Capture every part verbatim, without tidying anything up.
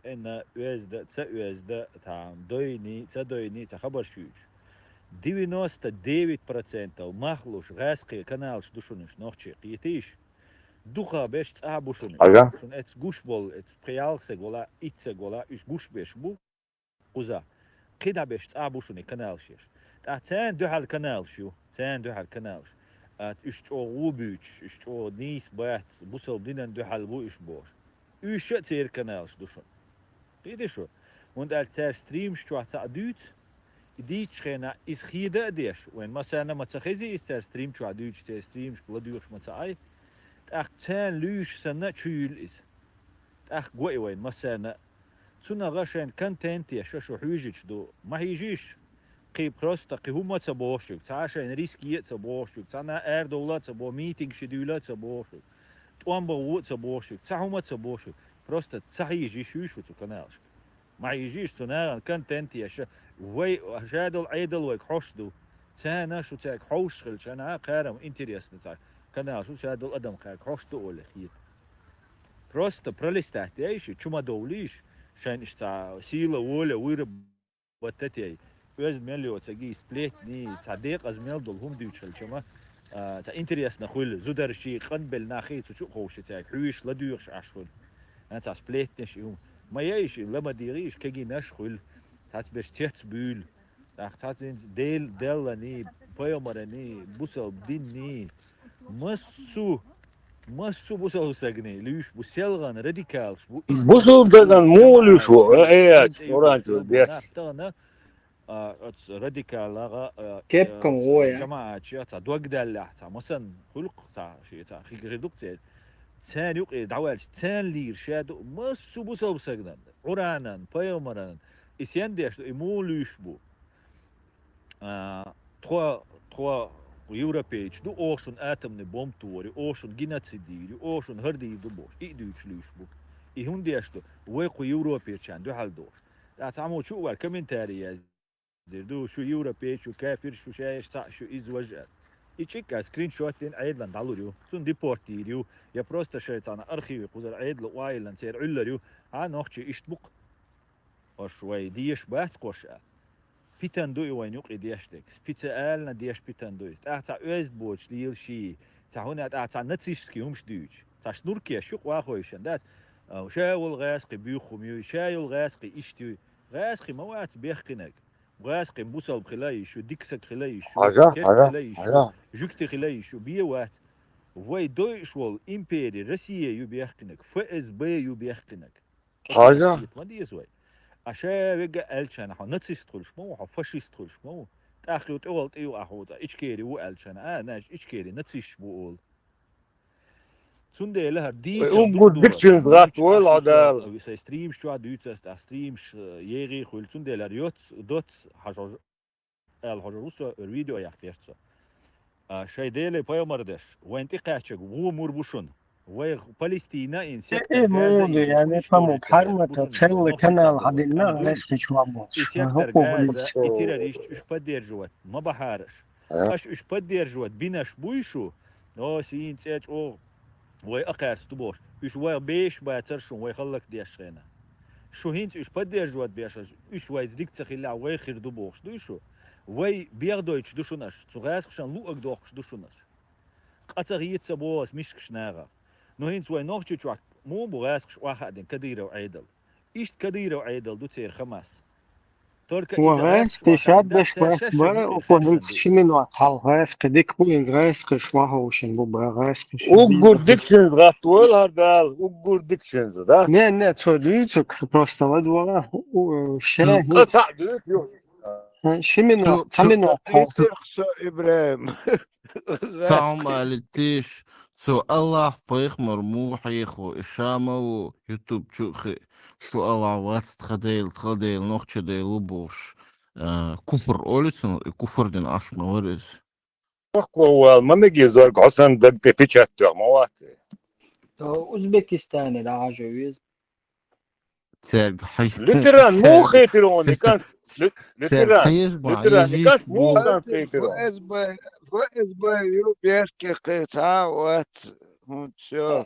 цӀена, оьзда, ца оьзда, там, дойни, ца дойни, ца хабарш юьйцуш. Девяносто девять процентов мах луш гӀаьскхи каналаш ду шуна уьш нохчий, кхетий шу? ДукхагӀберш цӀа бу шуна. Ага. Шуна эц гуш болу, эц пхи-ялх саг вала, итт саг вала, уьш гуш берш бу кхуза. КхидӀа берш цӀа бу шуна и каналаш еш. ТӀаккха царна дуьхьал каналаш ю, царна дуьхьал каналаш. А, уьш чӀогӀа ву буьйцуш, уьш чӀогӀа нийса бац, бусалба динан дуьхьал бу уьш бохуш. Уьш а церан каналаш ду шуна. Кхетий шу? ХӀунда аьлча цара стримаш чохь цхьаъ дуьйцу, и дийцучу хенахь иза хеда а деш, вайн массарна а ма ца хези иза цара стрим чохь дуьйцуш, церан стримашка ладоьгӀуш ма ца Ӏай. ТӀаккха царна луьйш санна а чу юьллу иза. ТӀаккха го и вайн массарна а. Цунах шайн контент еш шу хьуьжуьйтуш ду. Ма хьийжийша, кхин просто кхин хӀума а ца боху шуьга, цхьа а шайна риск е а ца боху шуьга, цхьана арадовла а ца боху, митинг ши дуьйла а ца боху шуьга, тӀом бан ву а ца боху шуьга, цхьа хӀума а ца боху шуьга. Просто ца хьийжа йиш ю шу цу каналашка. Ма хьийжийша цу нахана контент еш. Вай, шадолу Ӏедал вайга хьош ду. Царна шу цаьрга хьовсуш хилча, а, кхарам интересно цхьа канал шу шадолу адам кхаьрга хьош ду олий хета. Просто пролистать яйша, чу ма довлийша, шайна иштта цхьа сила, воля, вуйра баттатей. Оьзда мел йоцаги, сплетни, цхьа декъаза мел долу хӀума дуьйцуш хилча ма, а, цхьа интересно хуьлу, зударши, къанбелла нахи цу чу а ховша цаьрга, хьуьйш ладуьйгӀуш Ӏаш хуьлу. А, цхьа сплетнеш и хӀума. Ма яйша, ла ма дийгӀийша, кегийнаш хуьлу. Цхьацца берш цец буьйлу. ТӀаккха цхьацца хӀинца Дел-, Деллани, пайхамарани, бусалба динни, массу, массу бусалба сагни луьйш бу, селхана радикалаш бу. Бусалба даган муха луьйш ву? Э, э, Къуран чу деш. Тахана, а, оцу радикалагӀа, а, Кепкан а, гӀо я. ЖамаӀатча цхьа дог даьллехь, цхьа масанна хуьлу-кх, цхьа ши, цхьа хи-, хир ду-кх церан. Царна юкъе дӀаваьлча, царна лийра шадолу массу бусалба сагнан, Къуранан, пайхамаран, и сен деш ду, и муха луьйш бу? А, тхо, тхо европейцаш ду, оха шуна атомный бомба тохар ю, оха шуна геноцид дийр ю, оха шуна хӀара дийр ду бохуш, и а дуьйцуш луьйш бу. И хӀунда деш ду? Вай кху европейчарна дуьхьал дохуш. ТӀаккха цхьаммо чу а вара комментарий яздира ду, шу европейцаш ю, кафирш шу, шаьш цхьаъ шу, иза важа аьлла. И чӀикк а скриншот дина Ӏедална дӀалур ю. Цунна депорт дийр ю, я просто шайн цхьана архиве кхузара Ӏедало охьайиллина церан Ӏуьллар ю. Хьа, нохчий иштта бу-кх. Аша вай дезаш бац-кх аша аьлла. Питана ду и вайна юкъе деш дерг. Специально деш питана ду иза. ТӀаккха цхьа оьзда боцуш лела ший. Цхьа хӀунда тӀаккха цхьа нацистский хӀумаш дуьйцуш. Цхьа шнуркеш ю-кх вахойшан, дац? А, ша волу гӀаьскхи буьйху хӀума юй, ша йолу гӀаьскхи иштта юй. ГӀаьскхи ма вац бехкинарг. ГӀаьскхи бусалба хила йиш ю, дика саг хила йиш ю, Хьажа, керста хьажа, хила йиш ю, хьажа. Жуьгти хила йиш ю, бен вац. Вай дойуш волу импери Россия ю бехкинарг, ФСБ ю бехкинарг. Хьажа. Ма деза вай. А ша вега аьлчана, хьо нацист хуьлуш ма ву, хьо фашист хуьлуш ма ву. ТӀаккха ю тӀехула тӀе ю ахьа ву, Ичкери ву аьлчана, а, наш Ичкери нацисташ бу олу. Цундела хӀара дийца уггар дикчинза гӀатта войла хьо Дала. Сайн стримаш чохь дуьйцу ас, тӀаккха стримаш, э, егӀий хуьлу. Цундела хӀара йоц, доц, хьажа, аьлла хьожур ву со, видео яккхийра со. А, шайн Деле пайхамар деш, вайн тӀекхаьчнарг вон мур бу шуна. Вай Палестина ин сектор, э, мур ду, яъни, памук хьармата, целый канал хьадилла, гӀаьскхи чохь бу. И сектор Газа, и террорист, уьш поддерживать ма бахьара аша. Аша уьш поддерживать бинарш буй шу? О, сийна цӀе чӀогӀа вай акхаьрца ду бохуш. Уьш вай беш бацара шун, вай хӀаллак деш хенахь. Шу хӀинца уьш поддерживать беш, уьш вайца дика ца хиллехь, вай хир ду бохуш дуй шу? Вай бегӀдойтуш ду шуна аша, цу гӀаьскхашна луъаг доккхуш ду шуна аша. Къа ца хета ца боху ас мискачу нахах. Ну хӀинца вай Нохчийчохь муха бу гӀаьскхаш охьа а дина Кадыров Ӏедал? Иштта Кадыров Ӏедал ду церан Хамас. Только иза гӀаьскхаш охьа а дина, цара шаьш шайна юкъе хаьршина ду. Ши минот хьалха гӀаьскхи дика бу, хӀинца гӀаьскхаш охьа хӀовшина бу, бан гӀаьскхаш. Уггар дикчинза гӀатта войла хӀара Дала, уггар дикчинза, да? Не, не, цо дуьйцург просто ладогӀа, у, ше, ну, хӀинца цхьаъ дуьйцу, ю. Ши минот, цу, цхьа минот. Эфир со, ИбрахӀим. Салам алейкум. Цу Аллахь пайхамар муха хьехо, и ша ма ву, ютуб чу а хи, цу Аллахь вац тхан Дела, тхан Дела нохчийн Дела ву бохуш, а, куфр олу цунах, и куфр дина Ӏаш ма вара иза. Вахко вала, ма мегий зорг, хьо санна даг тӀе печать тоьхна ма вац. Узбекистане дӀахьажа веза. Цаьрга хьежа. Лютеран, муха хетира хьуна и кӀант? Лю-, цаьрга лютеран. Хьежа ма, лютеран, и кӀант муха хетира хьуна? ФСБ, ФСБ ю, бехке кхин цхьа а вац, хӀунда шо?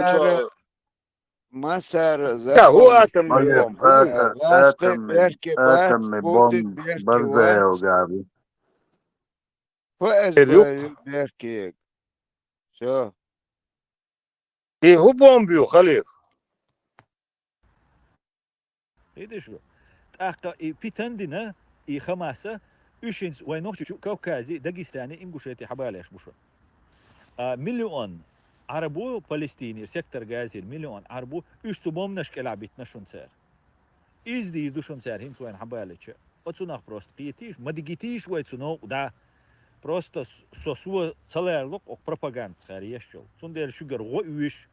массара, массара закон. Атомный бомб, атомный, атомный бомб, Барзаев Габи. Фу эс баю беркег. Всё. И хӀу бомб ю, Халиф? Видиш шу? ТӀаккха и питан дина, и Хамаса, уьш хӀинца вай нохчичу Кавказе, Дагестане, Ингушете хьабалеш бу шу. А миллион Ӏарбу, Палестинера, сектор Газера миллион Ӏарбу, уьш цу бомбанаш кӀелахь битина шуна цара. Иза дийр ду шуна цара хӀинца вайна хьабалеча. Оцунах просто кхетийша, ма дигитийша вай цу новкъа дӀа. Просто с-, со, со ца ларло-кх оха пропаганда цхьаьра еш йолу. Цундела шуьгара гӀо оьшу.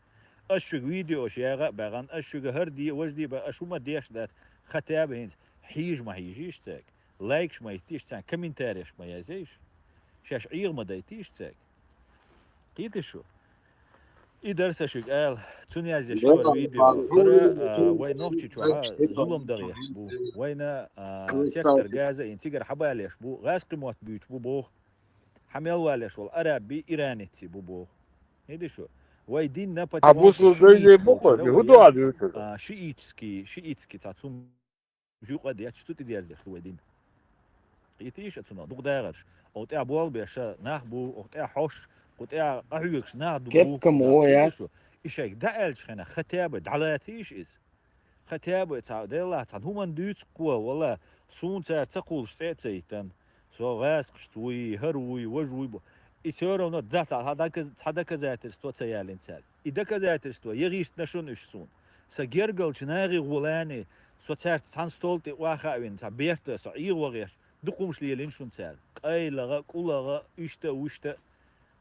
Ас шуьга видеош яга а багӀан, ас шуьга хӀара де, важа де бан, ас хӀума деш дац. Хотя бы хӀинца хьийжа ма хьийжийша цаьрга. Лайкаш ма йиттийша царна, комментареш ма язйийша. Шаьш Ӏеха ма дайтийша цаьрга. Кхетий шу? И дара сан шуьга ала, цунна язъеш йолу видео. ХӀара, а, вай нохчичохь зулам дахьеш бу. Вайна, а, сектор Газа ин цигара хьабалеш бу. ГӀаскхи мотт буьйцуш бу боху. Хьан мел валеш волу арабби, иранецци бу боху. Хьедиш шу? Вай динна патимон бу кхо, хӀу ду а дуьйцург? А, шиитский, шиитский цхьа цум Жуькъа а детташ, цу тӀе дерзадеш ду вай дин. Кхетийша цунах, дукха дагӀарш. Оха тӀехь болх беш нах бу, оха тӀехь хьош, кху тӀехь къахьоьгуш нах ду. Кепкам бу, вон яц. И шайга дӀааьллачу хенахь, хотя бы дӀалацийша иза. Хотя бы цхьа, делахь, цхьана хӀуманна дуьйцу кхо, валла, суна цара ца кхуллуш цӀе а ца йитан. Со гӀаскхашца вуй, хӀара вуй, важа вуй бу. И всё равно да, цхьа доказ-, цхьа доказательство ца ялийна цара. И доказательство яхийтина шуна уьш суна. Сан гергарчу нахе гӀолани, со цаьрца цхьана стол тӀе охьа а вина, цхьа берта со Ӏеха вахеш, дукха хӀумаш лелийна шуна цара. КъайлагӀа, кӀулагӀа, иштта а, вуьшта а.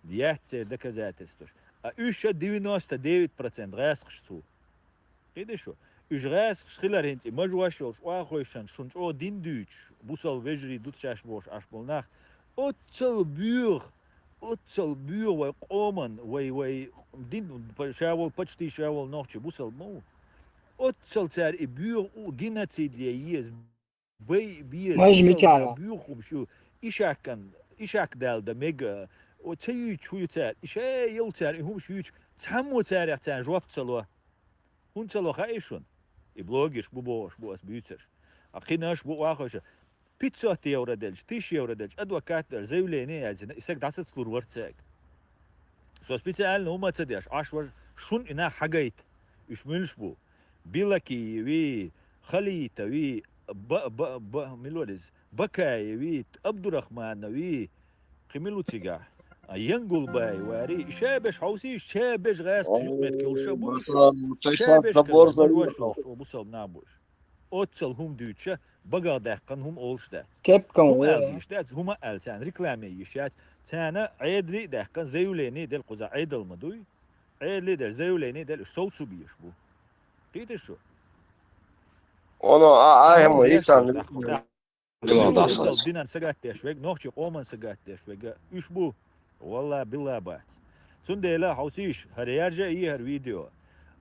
Яц церан доказательстваш. А уьш ша девяносто девять процент гӀаскхаш цу. Кхетий шу? Уьш гӀаскхаш хилар хӀинца и мажош йолуш охьахойшан шуна чӀогӀа дин дуьйцуш, бусалба вежарий ду шаьш бохуш Ӏаш болу нах, оццал боьха, оццал боьха вай къоман, вай, вай дин, па-, ша волу, почти ша волу нохчий бусалба ма ву. Оццал цара и боьха у геноцид ле еза. Бай, беза, мажа мичахьа боьха хӀумаш ю. Ишакан, ишак даьлла дан мега, о, ца юьйцуш хӀу ю цара? И ша йолу цара и хӀумаш юьйцуш, цхьаммо царех царна жоп ца ло. ХӀунда ца ло хаьий шуна? И блогерш бу бохуш бу ас буьйцурш. А кхинаш бу охьахойша. Пятьсот евро делча, тысяча евро делча, адвокат дара, заявление яздина, и саг дӀасацлур вара цаьрга. Со специально хӀума ца деш, Ӏаш вара, шуна и нах хьагайта. Уьш муьлш бу? Билакиеви, Халитови, Ба-, Ба-, Ба-, мила вара иза? Бакаеви, Абдурахманови, кхин мила ву цигахь? А, Янгулбаевари, и ша беш хьовсийша, ша беш гӀаскхаш юкъаметтиг йолуш а бу уьш, ша беш карла, бусалба нах бу уьш. Оццал хӀума дуьйцуша, багах даьккхина хӀума олуш дац. Кепкам хӀума аьлла йиш дац, хӀума аьлла царна рекламе йиш яц. Царна Ӏедале а даьккхина, заявление а делла, кхуза Ӏедал ма дуй. Ӏедале а делла, заявление а делла, уьш совцо безаш бу. Кхетий шу? Оно, а, а, хӀума, Исан. Динан сагатдеш вега, нохчий къоман сагатдеш вега, уьш бу. Валла, билла бац. Цундела хьовсийша, хӀара яржа а йий хӀара видео.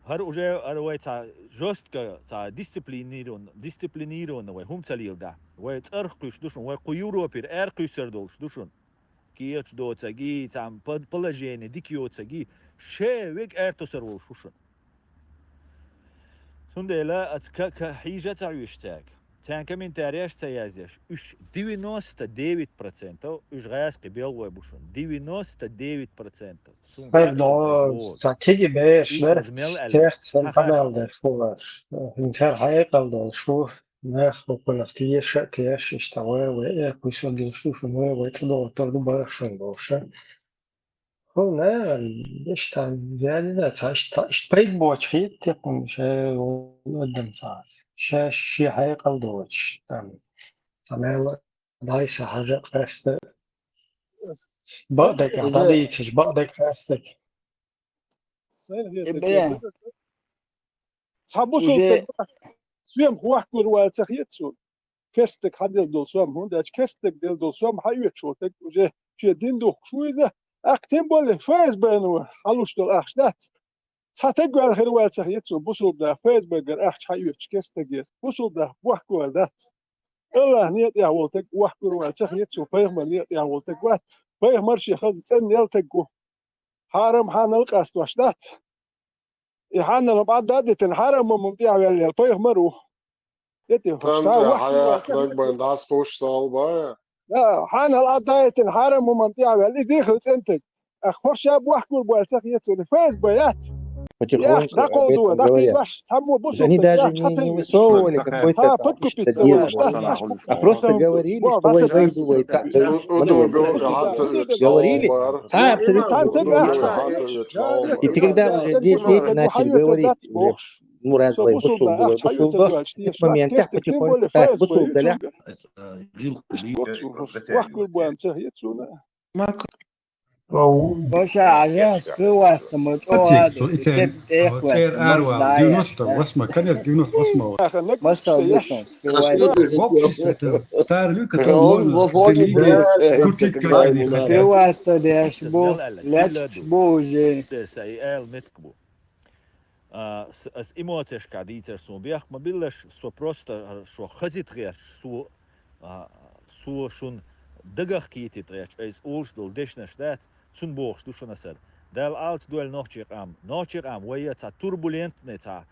ХӀара уже, хӀара вай цхьа жестко, цхьа дисциплинированно, дисциплинированно вай хӀума ца леладахь. Вай цӀарах кхуьйсуш ду шуна, вай кху Европера аьркхуьйсур долуш ду шуна. Кеча доцаги, цхьа по-, положение дика йоцаги, ша вега аьртосур волуш ву шуна. Цундела аца ка-, ка-, хьийжа а ца хьоьжуш цаьрга. Царна комментареш а ца язъеш, уьш девяносто девять процентов уьш гӀаьскхи белхалой бу шуна. Девяносто девять процентов. Суна хӀара хаа шуна долу, боху. Цхьа киги бераш, и бераш, цунах мел аьлла, техта сан цхьа хаа къамел долу. Деш бу ваш. ХӀинца хӀара хьекъал долуш ву. Нах хӀокхунах теша а тешаш, иштта вай, вай э, кхуьйсур долуш ду шуна, вай, вай тӀедогӀур ду бахьаш шуна бохуша. Хьуна, иштта, вяли да, ца, иштта, иштта пайда боцуш хета те кхунна, ше валла адам ца, ше, шен хьекъал доцуш, там, ца мел дӀай ца хьажа къаьста, бакъдерг уже дӀадийцаш, бакъдерг къаьстаг. Сайн хетарг, цхьа бусулба уже стаг вац, соьмах вохкур вац ца хета суна. Керстаг хьан дела долу сом, хӀунда аьлча керстаг дела долу сом хьан оьцуш волу стаг уже шен дин духкуш ву иза, аккха тем более ФСБ-но хьалуш долу ахча дац. Цхьа стаг ваьлла хир вац ца хета суна, бусулба нах ФСБ-гара ахча хьан оьцуш керстагера, бусулба нах бохкур дац. АллахӀ некъа тӀехь волу стаг вохкур вац ца хета суна, пайхамар некъа тӀехь волу стаг вац, пайхамар шен хаза цӀена нел стаг ву. Хьарам хьанал къастош дац. И хьанал ма Ӏадда а дитина, хьарам ма тӀехь ваьллел пайхамар ву. Эти, тан тӀехь хьаяхнаг бан дӀасхуш салба. Да, хьанал Ӏадда а дитина, хьарам ма тӀехь ваьлла, иза хила цӀентаг. Ах, хӀорш а бохкур бац ца хета суна, ФСБ яц. Потихоньку об этом говорят. Они даже не, не высовывали какой-то там, ишта дела. А просто говорили, что вай, вай, вай, ца-, ца-, говорили, ца-, абсолютно. И ты когда уже де-, дети начали говорить, уже, ну, раз вай бусулба, бусулба, с момента потихоньку, так, бусулба, да. Ваша, а я скрываться, мы то ладно, церан арвал, девяносто восьмой, конец девяносто восьмого. Мастер, вышел, скрывается. Общество это старые люди, которые можно с религией крутить, как они хотят. Скрываться деш бу, лечкаш бу уже. А, с-, ас эмоцешкахь дийцар суна бехк ма биллаш, со просто, а, шо хазийта гӀерташ, со, а, со шун дагах кхетийта гӀерташ, айса олуш долу дешнаш дац, цунна бохуш ду шуна аса. Дала Ӏалашдойла нохчийн къам. Нохчийн къам вай цхьа турбулентный, цхьа,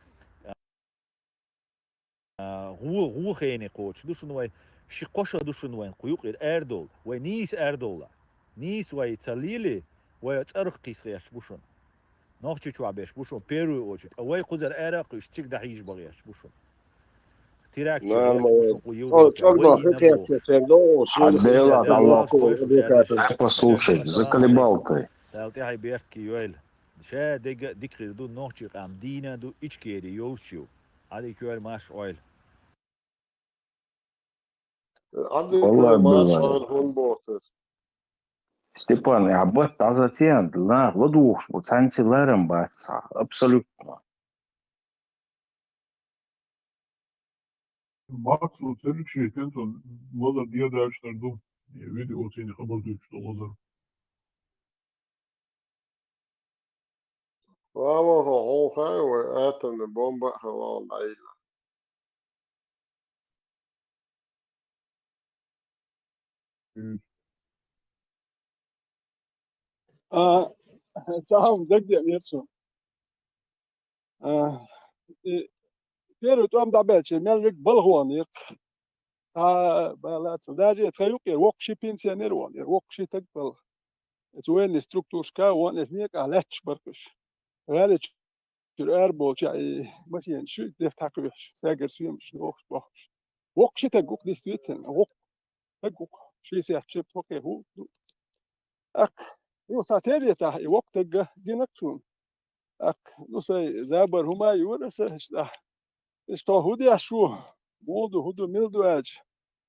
а, гӀо-, гӀо хене кхочуш ду шуна вай. Ши кхо шо ду шуна вайн кху юкъера арадовла. Вай нийса арадовла. Нийса вай ца лелий, вай цӀарах кхийса гӀерташ бу шуна. Нохчийчохь беш бу шуна первую очередь. А вай кхузара ара а кхуьйсуш, цига дӀахьийжа бан гӀерташ бу шуна. Тирак чу гӀерташ бу шуна кху Европе. Вай йина бу. Послушай, заколебал ты. Дала тӀаьхье беркате йойла. Ша дерг а дика хир ду, нохчийн къам дийна ду, Ичкери йолчу ю. Ӏадика йойла, марша Ӏойла. Ӏадика йойла, марша Ӏойла, хӀун боху аса? Степан, ахь батта дӀасацӀенна, наха ладугӀуш бу, цхьаьнца ларам бац, абсолютно. Максу церг шен тенцун лазар дедачу тар ду, видео цӀийне хабар дуьйцуш долу лазар. Ва, ва, хьо, хьо, хьо, вай атомный бомба а хила ван дӀайилла. А, цхьа хӀума дагадеанера суна. А, и первый тӀом дӀабаьлча, мел виг балха ваханера. Цхьа бала ца, даже тхан юкъе воккха ши пенсионер ваханера, воккха ши стаг балха. Эца военный структурашка вахана, эца некъахь лаьтташ бара уьш. ГӀалин чуьра араболчохь и машенаш шу деф тхьакхуьйсуш, сагар соьмаш, лохуш, бохуш. Воккха ши стаг ву-кх, действительно, воккха стаг ву-кх, шестьдесят чуьра тхо кхин хӀу ду. ТӀаккха, ну, сан тезетахь и воккха стаг гина-кх суна. ТӀаккха, ну, сайн забар хӀума а йора аса, иштта. Иштта хӀун деш шу? Муха ду, хӀун ду, мила ду аьлча,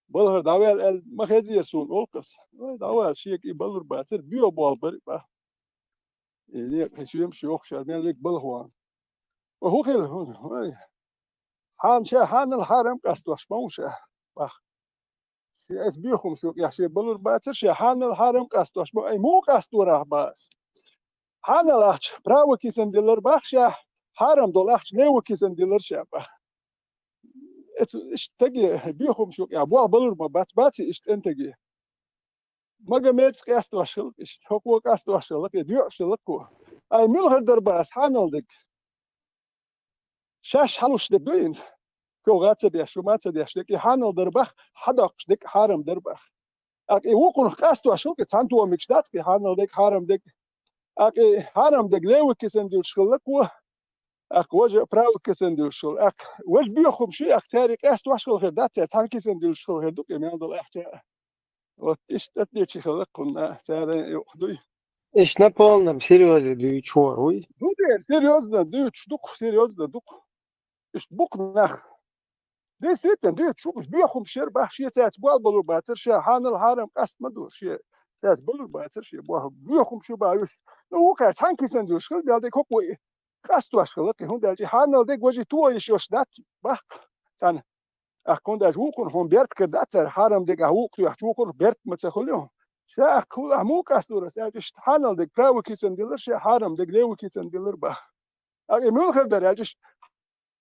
балхара дӀаваьлла аьлла ма хезира суна олу-кх аса. Ой, дӀавала, шега и балур бацара, боьха болх бара и боху. И некъа хи соьмаш йохуш яра, мел виг балха вахана. Ва хӀун хила хӀун? Вай. Хьан-, ша хьанал хьарам къастош ма ву ша, бах. Ша аса боьхамаш юкъехь ша балур бацара, ша хьанал хьарам къастош ма ву, ай, муха къасторахь бах аса? Хьанал ахча право кисан диллар бах ша, хьарам долу ахча лево кисан диллар ша бах. Эцу иштта стаге боьхамаш юкъехь болх балур ма бац, баций иштта цӀена стаге? Магомедаца къастош хилла-кх иштта, хӀокхо къастош хилла-кх, и доьӀуш хилла-кх хӀо. Ай, муьлхара дара бах аса хьанал дерг? Шаьш хьалуш дерг ду иза? Чо гӀа ца беш, шу ма ца деш дерг, и хьанал дара бах, хьадоккхуш дерг хьарам дара бах. ТӀаккха и вукхунах къастош хилла-кх, цхьана томигаш дац-кх и хьанал дерг, хьарам дерг. ТӀаккха и хьарам дерг лево кисан дуьллуш хилла-кх хӀо. ТӀаккха важа право кисан дуьллуш хилла. ТӀаккха важа боьхамаш ю, тӀаккха цаьрга къастош хилла хир дац, цхьана кисан дуьллуш хилла хир ду-кх и мел долу ахча. Вот иштта тӀатечи хилла-кх хӀунна, цара юкъа дуй. Иштта Наполеон серьёзно дуьйцуш вар вуй? Ду дера, серьёзно дуьйцуш ду-кх, серьёзно ду-кх. Иштта бу-кх нах. Действительно, дуьйцуш ву, уж боьхамаш яр бах, шен цаьрца болх балур бацар, шен хьанал, хьарам къаста ма ду, шен цаьрца балур бацар, шен бо-, боьхамаш ю бах уьш. Ну, вукхара цхьана кисана дуьйцуш хилла, мел дерг хӀокхо и къастош хилла-кх, хӀунда аьлча хьанал дерг важа тоха йиш йолуш дац бах-кх цхьана. ТӀаккха хӀунда аьлча вукхунна хьуна беркат кара дац цара, хьарам дегахь вукху тоьхча, вукхунах беркат ма ца хуьлу. Ша ахь кхула ахь муха къастор ас аьлча, иштта хьанал дерг правый кисана диллар, шен хьарам дерг левый кисана диллар бах. ТӀаккха и муьлхара дара аьлча, иштта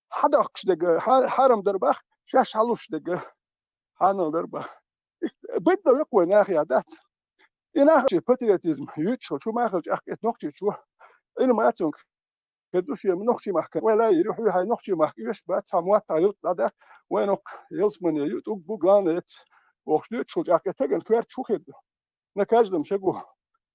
хьадоккхуш дерг хьа-, хьарам дар бах, шаьш хьалуш дерг хьанал дар бах. Иштта бакъ ду-кх вай нахе, дац? И нах шен патриотизм юьйцуш хилча, чу ма хилча, ахь кхета нохчичо, Ӏилма а цуьнга хир ду шен нохчийн махкана. Вай лайр ю, хьуьй хьайн нохчийн махка оьшуш бац, цхьа мотт а юлт дӀадаьхьа, вай нохк ялсамане ю, тӀуг бу, главное, эц, бохуш дуьйцуш хилча, ахь кхетаргана коьртачу хӀун хир ду? На каждом шагу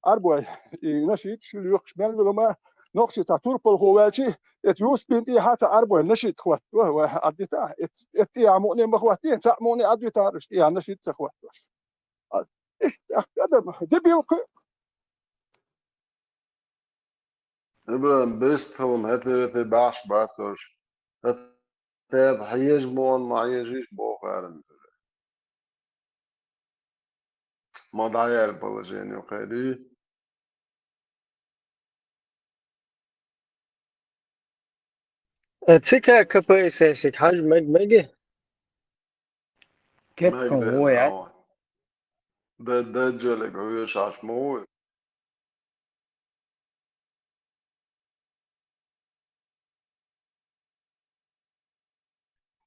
Ӏарбой и нашид шуьла юьхкуш мел вилла ма, нохчий цхьа турпалхо ваьлча, эцу Юсупан тӀехьа цхьа Ӏарбой нашид хӀоттаво, вай Ӏаддита, эц-, эцу тӀехьа мукъане ма хӀоттае, цхьаъ мукъане Ӏадвитараш, тӀехьа нашид ца хӀоттош. А, иштта, ахь адам, дебил кху. Ибрахим, бистхилма, хӀета-хӀета баьхьаш бац уьш. ХӀета хьежа боху, ма хьежийша боху аран. Ма дӀаяьлла положение кхайрий. Э, ЦК КПСС-иг хьажа мег-, мега? Кепкан мега вой, а? Д-, даьжалиг хьоьжуш ма вуй.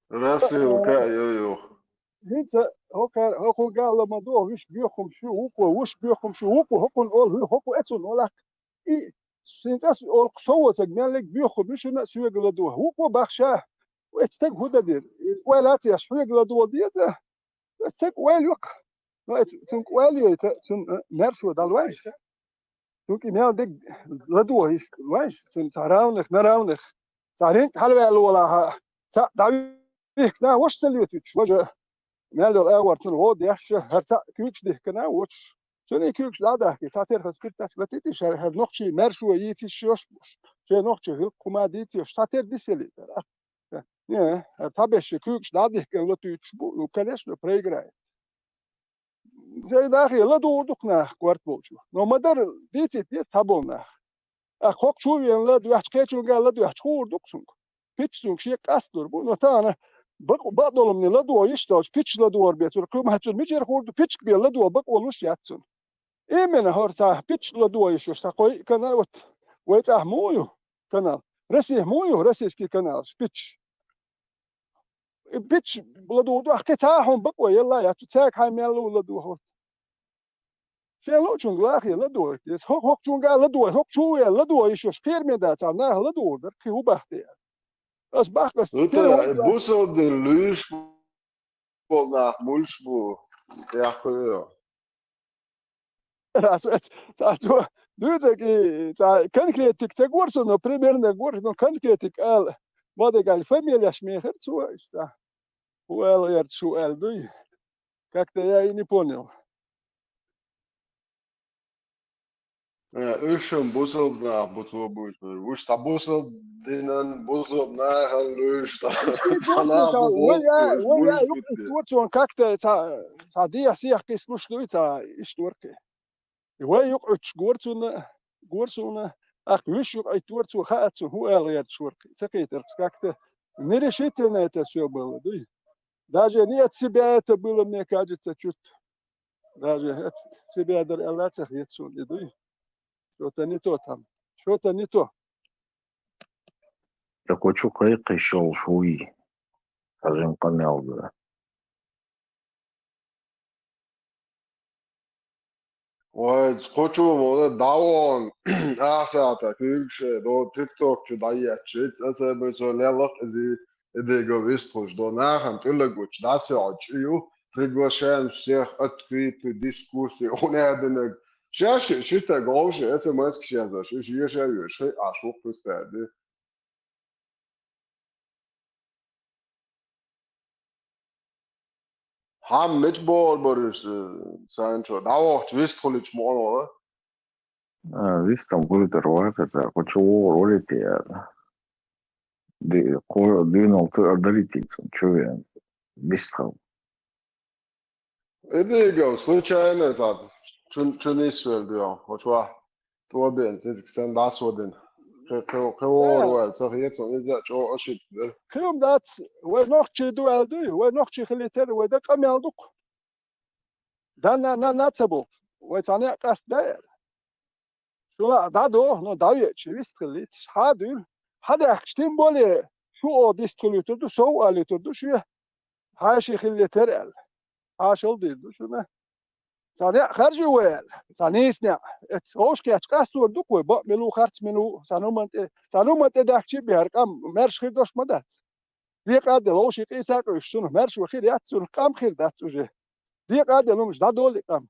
Расилка а ю юха. ХӀинца хӀокхар-, хӀокхуьнга а ла ма догӀу, вуьш боьхамаш ю, вукхо, вуьш боьхамаш ю, вукхо, хӀокхунна олу, хӀу-, хӀокхо эцунна олу ахь. И, шен цӀа олу-кх шовоцаг меллиг боьхамаш ю шуна а соьга ладогӀа. Вукхо бах ша, эцу стага хӀун дан деза? Ойла а ца еш, хьоьга ладогӀа деза? Стаг ойла ю-кх. Но эцу цуьнга ойла яйта, цуьнан, э, маьршо дӀалойша. Цуьнга и мел дерг ладогӀа йиш лойша. Цуьнан цхьа равных на равных. Цхьа ринг хьалаваьлла волахь, цхьаъ дӀавихкина, вуьш ца летуьйтуш, важа мел йолу агӀор цунна гӀо деш, хӀара цхьаъ куьйгаш дихкина, вуьш. Цуьнан и куьйгаш дӀа а дахкий, цхьатерра хаза пиртач латийти, хӀара, хӀара нохчийн маьршо йийца йиш йолуш, шен нохчийн гӀиллакх хӀума дийца йолуш, цхьатерра дисъелийтара. Не, хӀара цхьаберш шен куьйгаш дӀа а дихкина латуьйтуш бу, ну, конечно, проиграет. Шайн нахе ладугӀур ду-кх нах, корта болчо. Но ма-дарра дийцийта деза цхьаболу нах. ТӀаккха хӀокху чу а веана ладоьгӀча, кхечуьнга а ладоьгӀча, хуур ду-кх цуьнга. Пичча цуьнга шен къасталур бу, но тахана бакъ-, бакъдолламне ладогӀа йиш ца долчу, пичча ладогӀар бен цунна, кхин ма-, цунна мичара хуур ду, пичча бен ладогӀа бакъо луш яц цунна. Именно, хӀара цхьа пичча ладогӀа йиш йолуш цхьа кхо-йиъ канал, вот, вай цӀахь муха ю канал? Россехь муха ю российский каналаш, пичча? И пичча ладугӀур ду ахь, кхин цхьа а хьуна бакъо елла а яц, цаьрга хьайн мел лу ладугӀу хӀотта. Шен луучуьнга лахе ладугӀуьйту деза. ХӀокху, хӀокхучуьнга а ладугӀу, хӀокху чу а веана ладугӀу йиш йолуш кхераме дац, цхьа наха ладугӀур дара, кхин хӀун бахьа те аьлла. Ас бахка, ас бусалба дин луьйш болу нах муьлш бу, тӀехь кхуьу. Ас вац, ас ду-, дуьйцург и цхьа конкретика ца гора со, но примерно гора, но конкретика ала. Ма дагахь фамилияш мехара цо, иштта. ХӀун аьлла гӀерта шу аьлла дуй? Как-то я и не понял. Э, уьш шуна бусалба нах бу, цо буьйцуш. Уьш цхьа бусалба динан, бусалба нахана луьйш, цхьа нах бу, вай а, вай а юкъа итт вара цунна, как-то цхьа, цхьа дехьа-сехьа кхиссалуш дуй, цхьа иштта вара кхин. И вай юкъа Ӏуьттуш гора цунна, гора суна, тӀаккха вуьш юкъа Ӏитта вара цо, хаьа цунна, хӀун ала гӀерташ вара кхин. Ца кхетарх как-то нерешительно это всё было, дуй. Даже не от себя это было, мне кажется, чуть. Даже от себя дара аьлла а ца хета суна и, дуй. Что-то не то там. Что-то не то. Так вот, чу кхайкхийша йолуш вуй? Хьажин къамел ду. Вай, кхо чу ма вара, дӀавахана, ахьа сагӀата куьйгаш, до TikTok чу дӀаетташ, аса бен со леллакх иза, и дегал вистхуьлуш, до нахана тӀуллаг гучу, дӀасаьӀча ю, приглашаем всех открытую дискуссию, хӀун аьлла динарг. Шаьш шийтта вовши СМС-каш язош, уьш еша а йоьш, хи, Ӏаш ву-кх хӀуьстади. Хьан мича бохур бара уьш, э, Санчо? ДӀавахча вистхуьлуьйтуш ма вара. А, вистхила гур тӀера вахар цар, кху чу вогӀур валийта аьлла. Ди-, кху дуьйна тӀера далийта цунна, чу веана, вистхила. Идигов, случайно цхьа чу, чу нисвелла дуьйна, кху чохь тобен цициг санна дӀасадина. Кхи-, кхи-, кхи вогӀур ваьлла ца хета суна, иза а чӀогӀа ошибка дара. Кхин дац, вай нохчий ду аьлла дуй, вай нохчий хилийтар, вай дан къамел ду-кх. Дан на, на, на ца бохуш, вай цхьа некъ къастабаьлла. Шу лаьа дӀадоху, но дӀавеача, вистхилийта, хьан а дуьйла. Хьан даьхкича, тем более, шу оха дистхилуьйтур ду, сов а луьйтур ду, шен хьаьший хилийтар аьлла. Хьаьшал дийр ду шуна. Цхьа некъ харжа вай аьлла, цхьа нийса некъ. Эцу вовшахкхетча къастор ду-кх вай, бакъ мила ву, харц мила ву, цхьана хӀуманна тӀе, цхьана хӀуманна тӀе даьхкича а бехьара къам маьрша хир долуш ма дац. Декъа а делла, вовшийн къийса а къуьйсуш, цунах маьрша ван хир яц, цунах къам хир дац уже. Декъа а делла, хӀуманаш дӀадолий къам.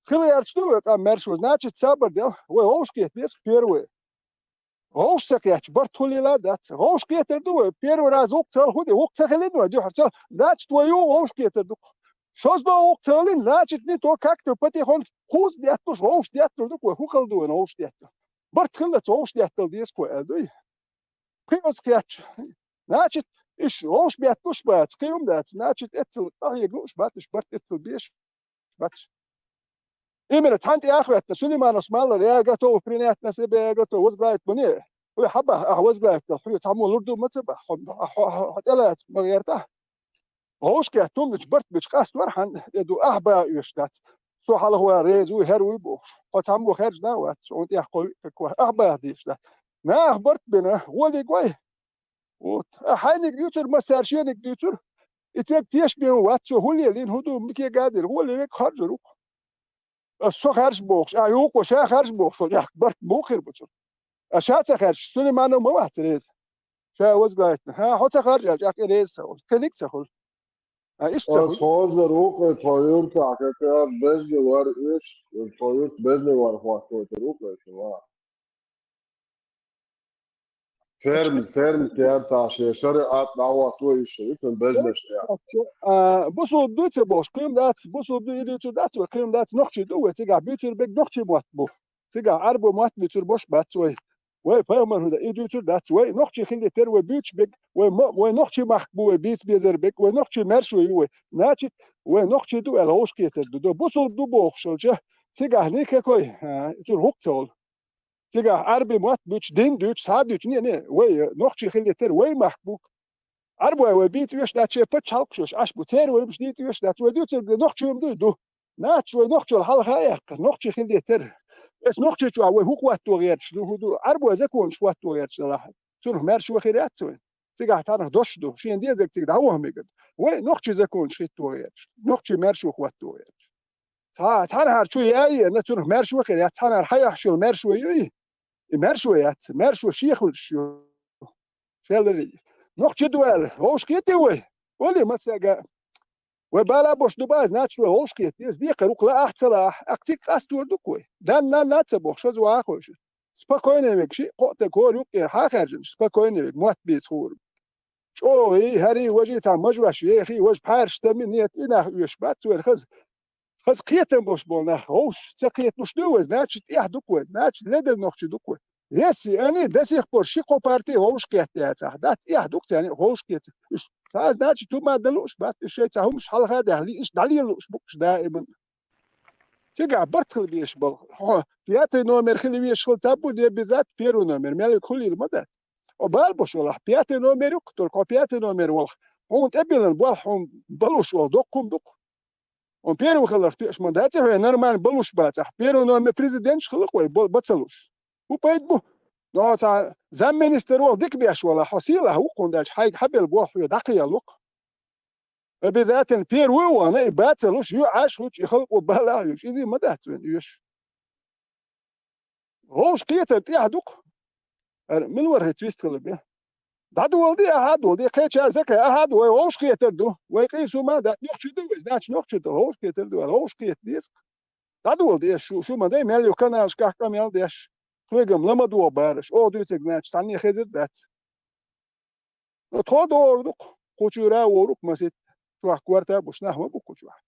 Хила гӀерташ ду вай къам маьрша ван, значит, сабар дел, вай вовшахкхета деза первое. Вовшах ца кхетча, барт хулийла а дац. Вовшахкхетар ду вай, первый раз вукху ца хила хӀун де, вукху ца хилина вай дуьхьал ца, значит, вай юха вовшахкхетар ду-кх. ШозлагӀа вукху ца хилина, значит, не то как-то потихоньку кхузза детталуш, вовшах детталур ду-кх вай, хӀун хала ду вайна вовшах детталур. Барт хилла ца вовшах деттал деза-кх вай аьлла дуй. Кхин оцу кхетча. Значит, иш вовшах бетталуш бац, кхин хӀума дац. Значит, эццал къахьега лууш бац, иш барт эццал беш бац. Именно цхьана тӀе а хӀоьттина, Сулеймановс малар, я готов принять на себя, я готов возглавить мне. Хьо хьан баха, ахьа возглавить дала, хьоьца цхьаммо лур ду ма ца баха, хьо, хьо, хьо, хьо тӀелаца ма гӀерта. Вовшахкхетта хӀума дича, барт бича къаставар хьан тӀе ду, ахьа баха оьшуш дац. Со хьалха ван реза вуй, хӀара вуй бохуш. Хьо цхьаммо хаьржина а вац, хьуна тӀехь кхо виъ, кхо, ахьа баха дезаш дац. Наха барт бина, гӀоле гой. Вот. А хьайниг дуьйцура, массара шениг дуьйцура. И тӀе тешаме вац, цо хӀун лелийна, хӀун ду, мика гадийра, гӀоле вега харжар ву-кх. Ас со хаьржа бохуш, а юкъо ша хаьржа бохуш, со тӀехь барт муха хир бу цунна? А ша ца хаьржа, Сулейманов ма вац реза. Ша возглавить. ХӀан, хьо ца хаьржа аьлча, тӀаккха и реза ца хуьлу. Кхин ник ца хуьлу. А иштта ца Ас хуьлу. Хозар ву-кх тхо юртахь, как раз безне вар уьш, тхо юрт безне вар хӀоттойтар ву-кх ва. Ферм, ферм кертахь шен шариӀат дӀахӀотто йиш яра, итан безнаш тӀехь. А, бусулба ду ца бохуш, кхин дац, бусулба ду, и дуьйцур дац вай, кхин дац, нохчий ду вай, цигахь буьйцур берг нохчий мотт бу. Цигахь Ӏарбо мотт буьйцур бош бац вай. Вай пайхамар хӀун дан, и дуьйцур дац вай, нохчий хилийтар вай буьйцуш берг, вай мо-, вай нохчий махка бу вай бийца безар берг, вай нохчий маьршо ю вай. Значит, вай нохчий ду аьлла, вовшахкхетар ду. До бусулба ду бохуш хилча, цигахь никакой, а, цуьнан хӀух ца волу. Цигахь Ӏарби мотт буьйцуш, дин дуьйцуш, схьа а дуьйцуш, не, не, вай, э, нохчий хилийтар вай махка бу. Ӏарбой вай бийца оьшуш дац, шайн пачхьалкхаш йолуш Ӏаш бу. Церан вай хӀумаш дийца оьшуш дац. Вай дуьйцург нохчий хӀума дуй ду. Нацаш вай нохчалла хьалха а яьккхина, нохчий хилийтар. Эс нохчий чохь вай хӀун хӀотто гӀерташ ду, хӀун ду? Ӏарбой законаш хӀотто гӀерташ делахь, цунах маьршо хир яц вайн. Цигахь цхьанах дош ду, шена дезарг цига дӀавахана мегар ду. Вай нохчий законаш хӀитто гӀерташ ду, нохчий маьршо хӀотто гӀерташ. Цхьа-, цхьанхьара чу яй а, цунах маьршо хир яц, цхьанхьара хьан яхьаш йолу маьршо ю и? И маьршо яц, маьршо шен хуьлуш ю. Шелари. Нохчий ду аьлла, вовшахкхетий вай? Олий массаьрга. Вай бала бош ду база, значит, вай вовшахкхета деза, декхар ву-кх, лаахь а, ца лаахь а, аккха цига къастор ду-кх вай. Дан-нанна а ца бохуш, шозлагӀа а хойшуш. Спокойный вега шиъ, кхоъ таг хӀора юккъера хьан хаьржина, спокойный вега, мотт бийца хӀора. ЧӀогӀий, хӀарий, важий цхьа мажош ехий, важа пхьаьрша тами, нет, и нах оьшуш бац вайна хаза. Хаза кхетам болуш болу нах вовшах ца кхеталуш ду вай, значит, тӀехь ду-кх вай, значит, ледара нохчий ду-кх вай. Если они до сих пор ши-кхо парти вовшахкхетта яцахь, дац, тӀехь ду-кх царна вовшахкхетар. Уьш цхьа, значит, хӀума дан лууш бац, уьш шайн цхьа хӀумаш хьалха а даьхна, лиъаш, дӀалела лууш бу-кх уьш даиман. Цигахь барт хила безаш болу. Хьо пятый номер хила везаш хила таб бу, не обязательно первый номер, мел хуьлийла ма дац. Хьо бала бош валахь, пятый номер ю-кх, только хьо пятый номер валахь, хьуна тӀебиллина болх хьуна балуш волу доккха хӀума ду-кх. Хьуна первый хиларх тоьаш ма дац, хьо нормально балуш бацахь, первый номер президенташ хила-кх вай, бо-, бан ца луш. ХӀун пайда бу? Но хьо цхьа замминистр волу дика беш валахь, хьо сийлахь ву-кх, хӀунда аьлча хьайга хьабелла болх хьоьга дӀакхаьлла ву-кх. Обязательно первый а вахана, и бан ца луш, юьхьӀаьржа хуьлуш, и халкъо бала а хьоьгуш, изий ма дац вайн оьшуш. Вовшахкхетар тӀехь ду-кх. ХӀара мила вара хӀинца вистхила бен? ДӀадоладе, ахьа а доладе, кхечара закай, ахьа а ду, вай вовшахкхетар ду. Вай къийса хӀума а дац, нохчий ду вай, значит, нохчий ду, вовшахкхетар ду, вай вовшахкхета деза-кх. ДӀадоладе шу, шу ма дай, мел ю каналашкахь къамел деш. Шуьга-м ла ма догӀу бараш, оха дуьйцург, значит, цхьанне хезар а дац. Но тхо догӀур ду-кх, кху чуьра а вогӀур ву-кх масийтта, чохь корта а буш нах ма бу кху чохь.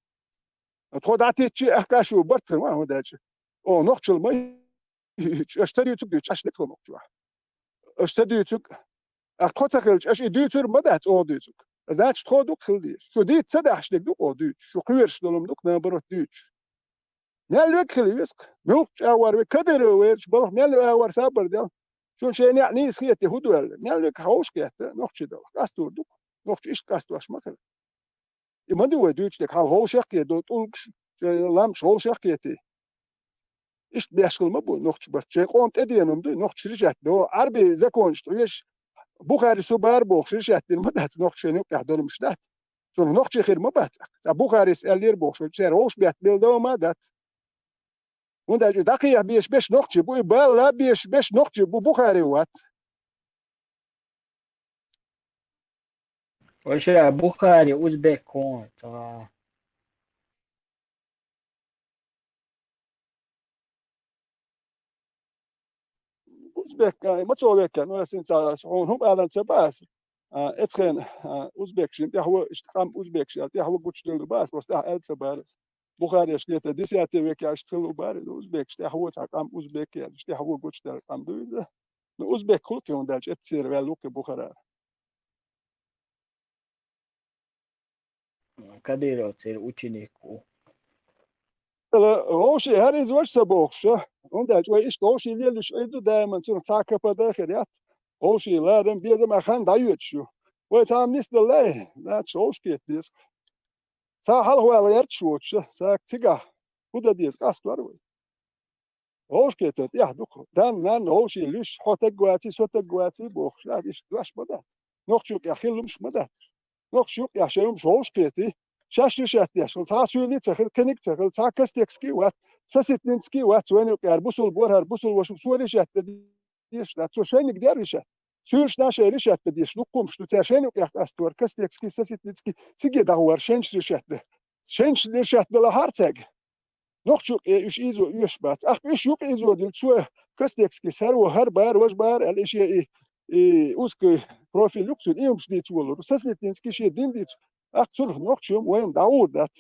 Но тхо дӀатиччи а аьхка шу барт хир ма хӀун даьлча. О, нохчалла ма дуьйцуш, аша ца дуьйцург дуьйцуш, аша дика хила мокхачу ваха. Аша ца дуьйцург, а, тхо ца хилча, аша и дуьйцур ма дац оха дуьйцург. Значит, тхо дукха хила дезаш. Шу дийца ца дахьаш дерг ду оха дуьйцуш. Шу кхоьруш долу-м дукха, наоборот, дуьйцуш. Мел верг хила веза-кх, муьлххачу агӀор верг, Кадыров верг, балха мел агӀор сабар дел. Шуна шайн неӀ нийса хетий, хӀун ду аьлла? Мел верг хьовш кхетта, нохчий далахь. Къастор ду-кх. Нохчий иштта къастош ма хила. И ма ду вай дуьйцуш дерг, хьал вовшах а кхетий, тӀулгаш, шайн ламаш вовшах а кхетий. Иштта беш хила ма бу нохчий барт. Шайн къоман тӀедеана-м ду, нохчий решать до. Ӏарбий законаш тӀехь веш, Бухари субар бохуш решать дина ма дац, нохчий шайна юкъехь долумаш дац. Цунах нохчий хир ма бац. Цкъа Бухарис аьллера бохуш, цара вовшах бетта белла ма дац. ХӀунда аьлча дӀакхехьа безаш берш нохчий бу, и бала безаш берш нохчий бу, Бухари вац. Ваша Бухари узбек хӀун ца. Узбек, а, ма цо веккхина, ну, ас хӀинца хьуна хӀума алан ца бац. А, эцхен, а, узбекшин тӀехь ву, иштта къам узбекш аьлла, тӀехь ву гучуделла бац, просто тӀехь аьлла ца бара. Бухареш где-то десятый век аьлла иштта хилла бара, узбекш тӀехь ву цхьа къам узбек аьлла, иштта тӀехь ву гучуделла къам ду иза. Ну, узбек хуьлу кхин, хӀунда аьлча эццера ваьлла ву кхин Бухара. Кадыровцера ученик ву. Вовший, хӀара иза ваша ца бохуш, а? ХӀунда аьлча вай иштта вовший лелаш Ӏийр ду даиман, цунах цхьа а капа дан хир яц. Вовший ларам безам а хан дӀайоьдуш ю. Вай цхьа-м нисдаллай, значит, вовшахкхета деза-кх. Цхьа хьалхавала гӀерташ воцуш, сага цигахь хӀун дан деза къастор вай. Вовшахкхетар тӀехь ду-кх. Дан, нанна вовший луьйш, хьо таг ваций, со таг ваций бохуш, нах иштта дош ма дац. Нохчу юкъехь хилла хӀумаш ма дац. Нохчу юкъехь шайн хӀумаш вовшахкхетий, шаьш решать деш хила, цхьа а суьйли ца хила, кхиниг ца хила, цхьа а Костецкий вац, Соситницкий вац, вайна юкъара бусулба вара хӀара бусулба ваша, цо решать дан дезаш дац, цо шайниг дер решать. Суьйлашна шайн решать дан дезаш, дуккха хӀумаш ду, цара шайна юкъехь къастор, Костецкий, Соситницкий, циге дӀагӀор шайнаш решать дан. Шайнаш решать далахьара цаьрга. Нохчу юкъе уьш ийзо оьшуш бац. Ахкха уьш юкъе ийзо дилла, цо Костецкий саро хӀара бара, важа бара аьлла, и шен и, и узкий профиль ю-кх цуьнан, и хӀумаш дийца волура. Соситницкий шен дин дийца. Ахкха цунах нохчо-м вайна дӀагӀур дац.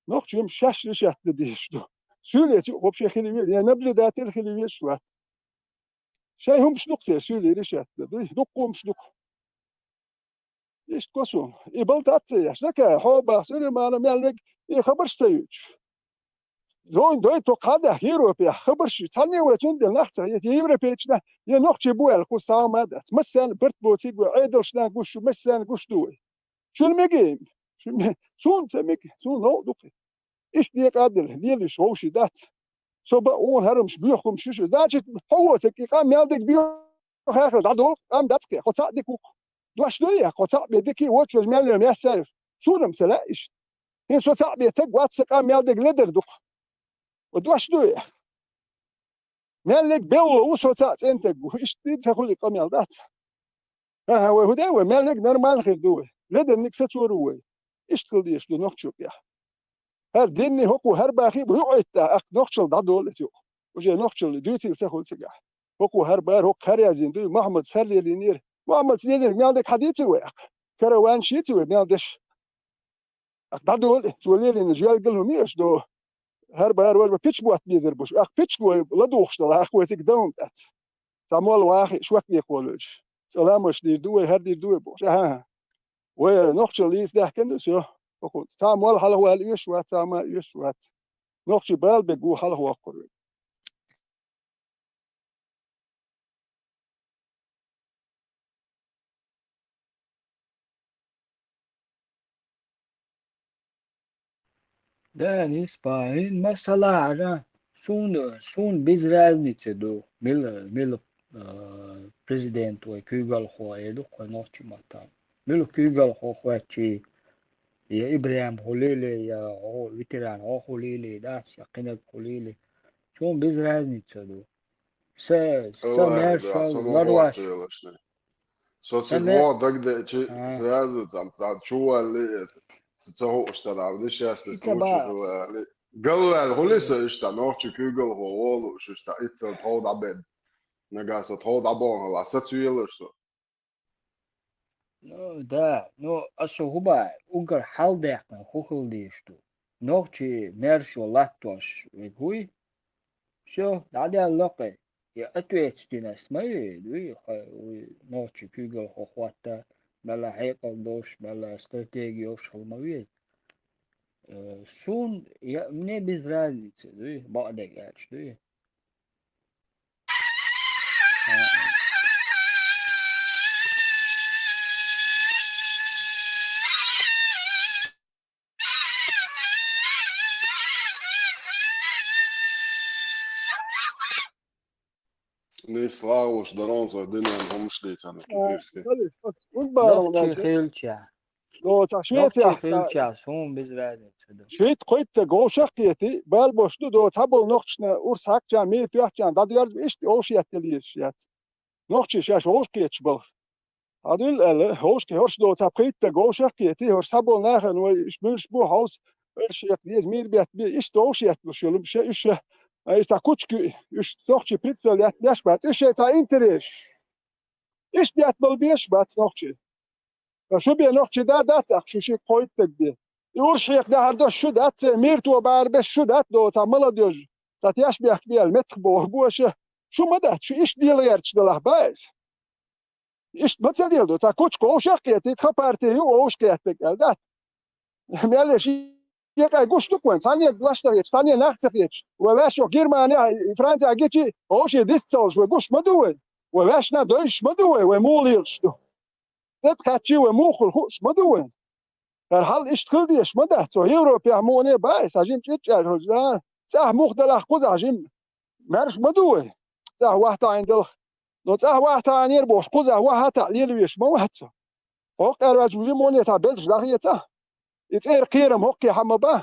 Нохчо-м шаьш решать дан дезаш ду. Суьйле цу вообще хила веза, я наблюдатель хила везаш вац. Шайн хӀумаш ду-кх церан суьйле решать дан, дуй, дуккха хӀумаш ду-кх. Иштта го суна. И балтац ца еш. Закай, хьо бах, Сулеймана, мел верг, и хабарш ца юьйцуш. Зойн дой тхо кхаъ дахь Европехь, хабарш ю. Цхьанне вай цундела нах ца хета, я европейчу нах, я нохчий бу аьлла, кху сагӀа ма дац. Массарна барт боцийла вай, Ӏедалшна гуш ю, массарна гуш ду вай. Шуна мега-м? Шуна ме-, суна ца мега, суна новкъа ду-кх. Иштта декъа а делла, лелаш вовший дац. Со бакъ ву хӀара хӀумаш, боьха хӀумаш ю шу. Значит, хьо воцург и къам мел дерг боьха хила дӀадолу, къам дац кхе, хьо цхьаъ дика ву-кх. Дош дуй, хьо цхьаъ бен дика, вочу важа мел йо маьсса а ю. Суна-м ца лаьа иштта. ХӀинца со цхьаъ бен таг вац, сан къам мел дерг ледар ду-кх. Ва дош дуй. Мел дерг белла ву, со цхьаъ цӀена таг ву. Иштта ца хуьлу и къамел дац. ХӀан-хӀа, вай хӀун де вай, мел дерг нормально хир ду вай. Ледарниг сацор ву вай. Иштта хила дезаш ду нохчу юкъехь. ХӀара динни хӀокхо хӀара бахий а бу, юкъа Ӏитта, ахкха нохчалла дӀадолу иза юкъа. Уже нохчалла дуьйцийла ца хуьлу цигахь. ХӀокхо хӀара бара, хӀокху хӀара яздина дуй, Мухьаммадс хӀара лелийнера. Мухьаммадс лелийнарг мел дерг хьан дийци вай ахкха? Караванаш йийци вай мел деш? Ахкха дӀадолу, цо лелийнарш йоьлгал хӀума еш до. ХӀара бара вара пича ботта безар бу шу. Ахкха пича вай ладугӀуш дала, ахкха вай цига дан хӀума дац. Цхьа молла вахи, шок декхо луьйш. Цкъа ламазаш дийр ду вай, хӀара дийр ду вай бохуш. Аха. Вай нохчалла лийца даьхкина ду, всё. Цхьа молла хьалха вала оьшуш вац, цхьа ма оьшуш вац. Нохчий бала бегу хьалха воккхур вай. Да, ниспа, хӀин масала хьажа, суна, суна без разница ду, мила, мила, а, президент вай куьйгалхо эр ду кху нохчийн маттахь. Мила куьйгалхо хоьттий, я ИбрахӀим хуьлийла, я хьо ветеран хьо хуьлийла, дац, я кхинаг хуьлийла. Суна без разница ду. Са, са Аллах, маьрша да, са ма ларваш. Хьо хьоьллашна. Со сан цига ме- вон дагадеачи, а, сразу там, там, чу валли, это, ца хууш тара, а, дешаьш, и ца чу, чу бац. Валли. Галваьлла хуьлий со иштта, нохчий куьйгалхо волуш, иштта, иццал тхов дӀабедда. Нагахь со тхов дӀабохалахь, сацвелаш со. Ну, да, ну, аса хӀун баьхьа, уггар хьалдаьккхина хӀун хила дезаш ду? Нохчий маьршо латтош верг вуй? Всё, дӀадаьлла кхе. Я ответственность ма веза, дуй, хьо, вуй нохчи куьйгалхо хӀотта, мелла хьекъал долуш, мелла стратеги йолуш хила ма веза. Э, суна, я, мне без разницы, дуй, бакъдерг аьлча, дуй. Нийса лагӀа ву, даронца динан хӀумаш дийцина кхетарски. Нохчи хилча. Доца Швецехь хилча, суна без разница ду. Шийтта-кхойтта стаг вовшах а кхетий, бала бош ду, доца цхьаболу нохчашна урс хьаькхча, мийра тоьхча, дӀадоьрзу иштта вовшах етталла езаш яц. Нохчий шаьш вовшах кхеташ балха. Хьадуьйла аьлла, хӀорш кхе-, хӀорш доцу пхийтта стаг вовшах а кхетий, хӀорш цхьаболу нахана вай, уьш муьлш бу хьовса, уьш шех деза мийра бетта бе, иштта вовшах етталуш йолу, ша уьш, ша, иштта кучка юьй, уьш нохчий прицел еттабеш бац, уьш шайн цхьа интерес. Иштта еттабала безаш бац нохчий. Ткъа шу бен нохчий да дац ахь, шу шийтта-кхойтта стаг бен. И урс хьекха дахьар до шу дац, церан мийра тоба арабеш шу дац, доцу цхьа молодёжь, цхьа теш бехк бел меттах боху бу аша. Шу ма дац, шу иштта дела гӀерташ далахь бац иза. Иштта ма ца леладо, цхьа кучка вовшах а кхетий, тхан парти ю вовшах кхетта аьлла дац. Мел еш, екъа гуш ду-кх вайн, цхьанне лаш ца хеташ, цхьанне нах ца хеташ. Вай ваьш йо Германия, Франция гичи, вовшийн дист ца олуш, вай гуш ма ду вай. Вай ваьшна дойуш ма ду вай, вай муха лелаш ду. ТӀе кхаьччий вай муха хуьлу хууш ма ду вайн. ХӀара хьал иштта хила дезаш ма дац, цо Европехь муха баьхьа, сан жима чӀирчӀаьржа хӀорза, цӀахь муха далахь кхузахь жима. Маьрша ма ду вай, цӀахь вахьа таӀийна далахь. Но цӀахь вахьа таӀийнера бохуш, кхузахь вахьа а таӀа лела везаш ма вац цо. ХӀокху аьрваьллачу жимоне цхьа белш дӀахеца. И цӀера кхерам хӀокхе хьан ма бан.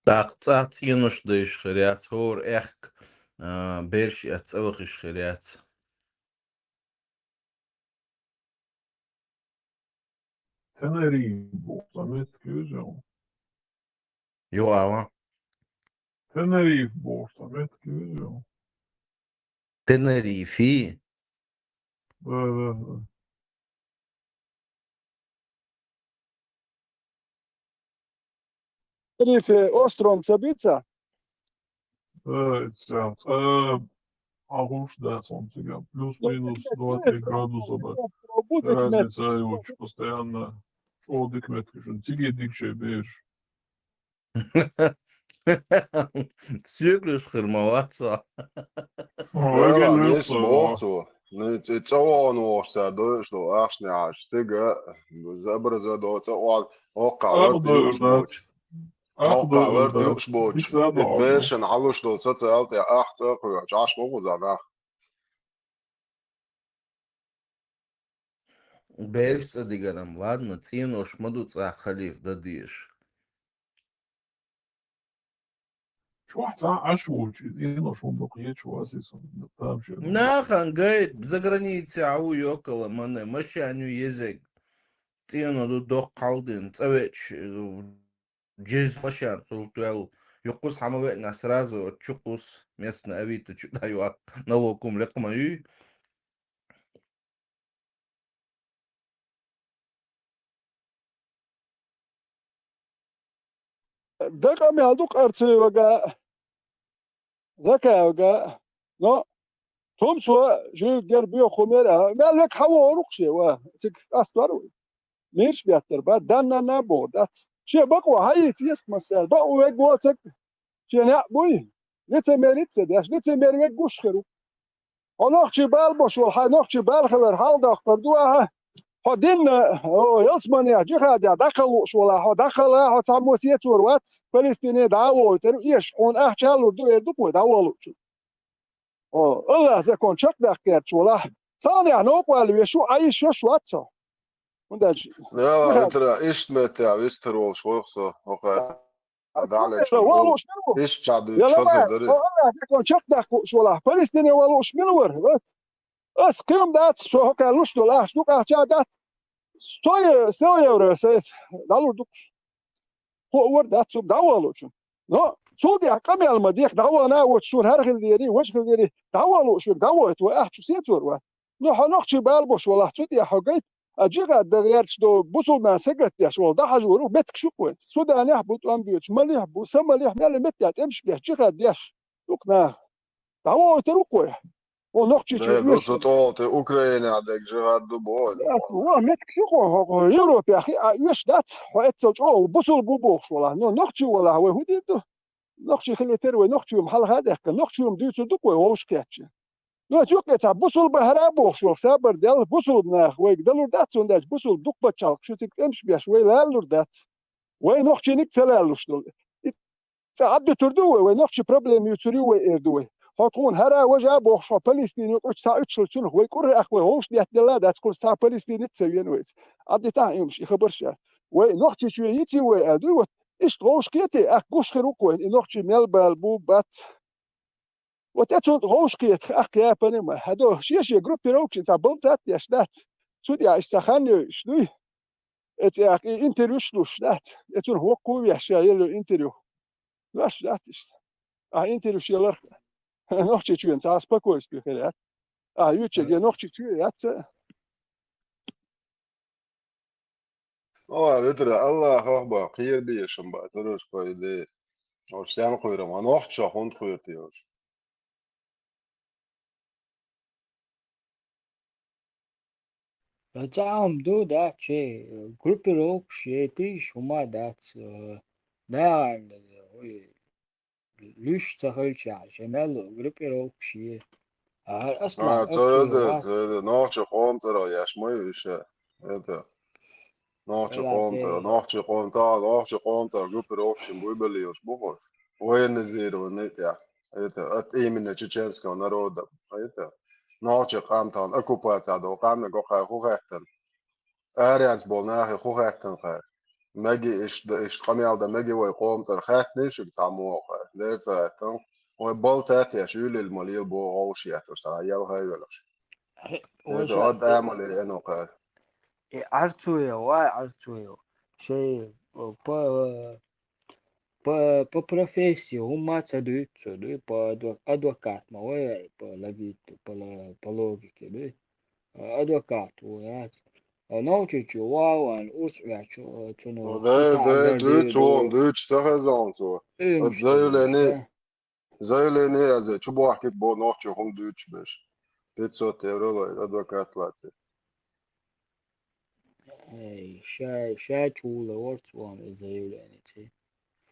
ТӀаккха цӀахь цӀенош дайш хир яц, хӀора аьхка, а, берш эцна цӀа вахиш хир яц. Тенерифе боху, заметка веза. Юха ала. Тенерифе боху, заметка веза. Тенерифе? Да, да, да. Тенерифе остров ца буьйцу? Э, ца, э, а гуш дац он цига. Плюс-минус два-три градуса бац. Разница йоцуш постоянно. ЧӀогӀа дика меттиг шуна. Цига дика шайн бераш. Соьгуш хир ма вац со. Вала, нес боху цо. ЦӀа вогӀун вохуш цара дойуш долу ахчанехь цига, забраза доцу а, хӀокхахь ларт юуш боцуш. ХӀокхахь ларт юуш боцуш. Бершина хьалуш долу социал тӀе ахь цӀа а кхоьхьуш, Ӏаш ма гӀуза нах. Берш цӀа дигар-м, ладно, цӀенош ма ду цӀа халиф дан дезаш. Чохь цхьа Ӏаш волчу иза, инош хӀума дукха ечу васис, там шен. Нахана гайта, заграницехь ву йоккала мане, машен ю езег. ЦӀено ду доккха хьалдина, цӀа веача, жез машен цул тоьлла. Юккъус хьама веана, сразу оцу чуккъус местный авито чу дӀайоккху, налог хӀума лекха ма юй. Дакъа мел ду къарцевага, закавага, но тумцо жуьггар боьху мера, мел век хьавогӀур ву-кх шен, ва, цига къастор ву. Мирш беттар ба, даннанна а боху дац. Шен бакъо хьаийца еза-кх массаьрга, бакъо вег воцург шен неӀ буй, лицемерить ца деш, лицемер вег гуш хир ву. Хьо нохчий бала бош волу, хьайн нохчий бала хилар хьалдоккхур ду ахьа. Хьо динна, о, ялсаманехь, джихадехь дӀакхалла лууш волу, хьо дӀакхалла, хьо цхьаммо сецор вац, Палестине дӀа а вохуьйтур, эша, хьуна ахча а лур ду, эр ду-кх вай дӀаволучу. О, Аллах закон чекхдаккха гӀерташ волахь, царнехь новкъа вала веш ву, Ӏа йиш йолуш вац хьо. ХӀунда аьлча, Яла, джихад итара, иштта меттехь вистхир волуш вара-кх со, хӀокхаьрца. А, дӀа а лечкъина, валуш мила ву? Иштта чӀагӀдуьйцуш хаза дарий? Аллах декъон чекхдаккхуш валахь, Палестине валуш мила вара? Вот. Ас кхин дац, со хӀокхаьлла луш долу ахча ду-кх, ахча а дац. Сто е-, сто евро сайца дӀалур ду-кх. Хо а вара дац цуьнга дӀавалучун. Но цул тӀаьхьа къамел ма деха, дӀавана а вочу шуна хӀара хила дери, важа хила дери, дӀавалуш верг дӀавойту, вай ахча сецор вац. Ну, хьо нохчий бала бош валахь, цу тӀехь хьо гайта, а джихад дан гӀерташ долу бусулба нах сагатдеш волу дӀахьажор ву, меттигаш ю-кх вайн. Суданехь а бу тӀом боьдуш, Малихь а бу, Сомалихь а, мел меттехь тӀемаш беш, джихад деш. Дукха наха. ДӀавойтар ву-кх вай. Хьо нохчичу Дай ду эш. Со тӀолти Украина дегжа гӀад ду бой. Ва, меттиг шу хьо, хьо, хьо Европе хи а эш дац, хьо эццал чӀогӀа бусулба ву бохуш валахь. Но нохчи валахь вай хӀун дийр ду? Нохчи хилийтар вай, нохчи хӀума хьалха а даьккхина, нохчи хӀума дуьйцур ду-кх вай вовшахкхетча. Но цу юкъе цхьа бусулба хӀара а бохуш валахь, сабар дел, бусулба нах вайга далур дац, цундела бусулба дукха пачхьалкх шу цига тӀемаш беш вай лаллур дац. Вай нохчиниг ца лаллуш долу. И цӀа Ӏаддуьтур ду вай, вай нохчи проблема юьйцур ю вай, эр ду вай. Хьо тхуна хӀара а, важа а бохуш, хьо Палестине къуьч схьа уьтчалур цунах вай кӀурах аьхка вай ховш детта делла а дац, кхуза цхьа Палестинец а ца вена вайца. Ӏаддитахьа уьш и хабарш ша. Вай нохчичу йиций вай аьлла дуй, вот иштта гӀовш кхетий, ахь гуш хир ву-кх вайна, и нохчий мел бала бу, бац. Вот эцунна гӀовш кхета, ахь кхепана ма. ХӀадо, шен-шен группировкашна цхьа балтат а деш дац. Цу тӀехь иштта цхьа хан йойуш дуй. Эцу яхь и интервьюш луш дац. Эцунна хӀокху веш ша елла интервью. Лош дац иштта. Ахь интервьюш еларх. Нохчичоьнца а спокойствие хир яц. Ахь юьйцург я Нохчичоь яц а. О, витра, Аллах Акбар, кхера бешан бац, уьш пайда. Уьш сен кхуьйрам, а нохча хӀунда кхуьйру те уьш? Ца хӀума ду, да, че, группировкаш етий, хӀума дац, э, да, ой, луьш ца хилча, ше мел группировкаш е. А, хӀара Аслан, А, ца Аслан, йода, ва? Ца йода, нохча къоман тӀара еш ма ю иша. Это, нохча Ва къоман тӀара, те. Нохча къоман тӀа, нохча къоман тӀара группировкаш буй баллалаш бу хьо. Военизированный тӀехь. Это, от имени чеченского народа. Это, нохча къам тахана оккупаци долу къам мега кхара хӀун хаьттина? Аренца болу нахе хӀун хаьттина кхара? Меги иштта, иштта къамел дан меги вай къоман тӀара хаьттина шуьга цхьаммо кхара? Дера ца хаьттина. Вай балтат а еш, уьйлалла ма лела боху гӀовш етташ, цхьа ялха а йоьлуш. Хе, Эза вожа, ад амале эно кхара. Э, Ӏарцуев, вай, Ӏарцуев. Шей, э, по, э, по, по профессии хӀумма ца дуьйцу, дуй, по адво-, адвокат ма вай, по логи-, по ло-, по логике, дуй. Э, адвокат ву яц. Э, Нохчийчу ван, ван, урс ваьчу, э, цуну Ну, да, да, дуьйцу, вон, дуьйцу, ца хезон цо. Э, заявление, заявление яза, чу бохкит бо нохчо хӀума дуьйцуш беш. Пятьсот евро лой, адвокат лаци. Эй, ша, ша чула ворц вон заявление ци.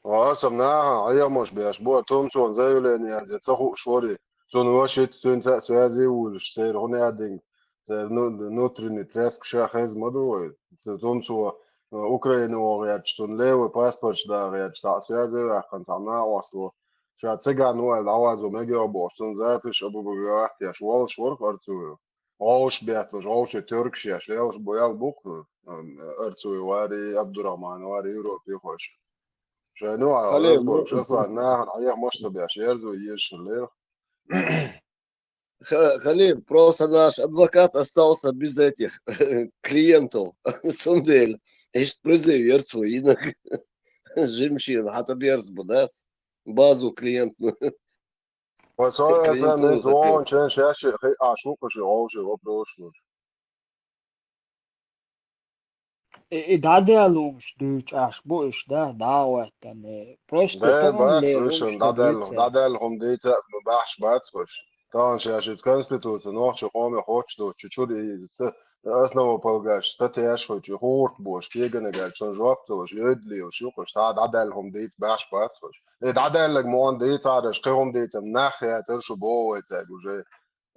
Ва, аса наха, Ӏемаш беш, бо, тумсон заявление яза, ца хууш вари. Цун вашиц, цуьнца а связи вуьлуш, церан хӀун яздинг, церан ну-, внутренний треск ша хеза ма ду вай. Цу тумсо, э, Украина вогӀу яьча, цун левый паспорташ дагӀа яьча, цхьа связи ваьккхина, цхьа накъосло. Ша циган ву аьлла, дӀавазо мегайо бохуш, цун запиш а бу-, бу-, бу-, аттеш, волуш ворхӀ арцуйо. ГӀовш бетталуш, гӀовше тёркаш еш, лелаш бу-, ял букх, ам, арцуй вари, Абдурахман вари, Европе хойш. Шайну а Халил, разбору, ну, шаслан, нахана, а я, может, собьяш, ерзу, ешши лер. Ха-, Халил, просто наш адвокат остался без этих клиентов. Сундель. Ишт призыв, ерцу, инок. Жимшин, хата берз, будас. Базу клиент. Ва со Клиент эсен тоже мин зон хотел. Чен шаьшши хи а шух ши гӀовши вопрошлуш. И, и дӀадаьлла хӀумаш дуьйцу Ӏаш бу уьш, да, дӀа а гӀоьттина. Просто Бе, тахана бац, лер уьш хӀумаш дӀадаьлла, дуьйцу. ДӀадаьлла хӀума дийца баьхьаш бац уьш. Тахана шаьшшица конституция нохча къоме хоттуш доцу, чуьра и ста-, основополагающий статьяш хуьйцу, хӀурт бош, кегана гаьлча, сан жоп ца луш, йойдалелаш юкъаш, цхьа дӀадаьлла хӀума дийца баьхьаш бац уьш. И дӀадаьллаг мо дийцараш, кхин хӀума дийца нах яцара шу боху вай цаьрга уже.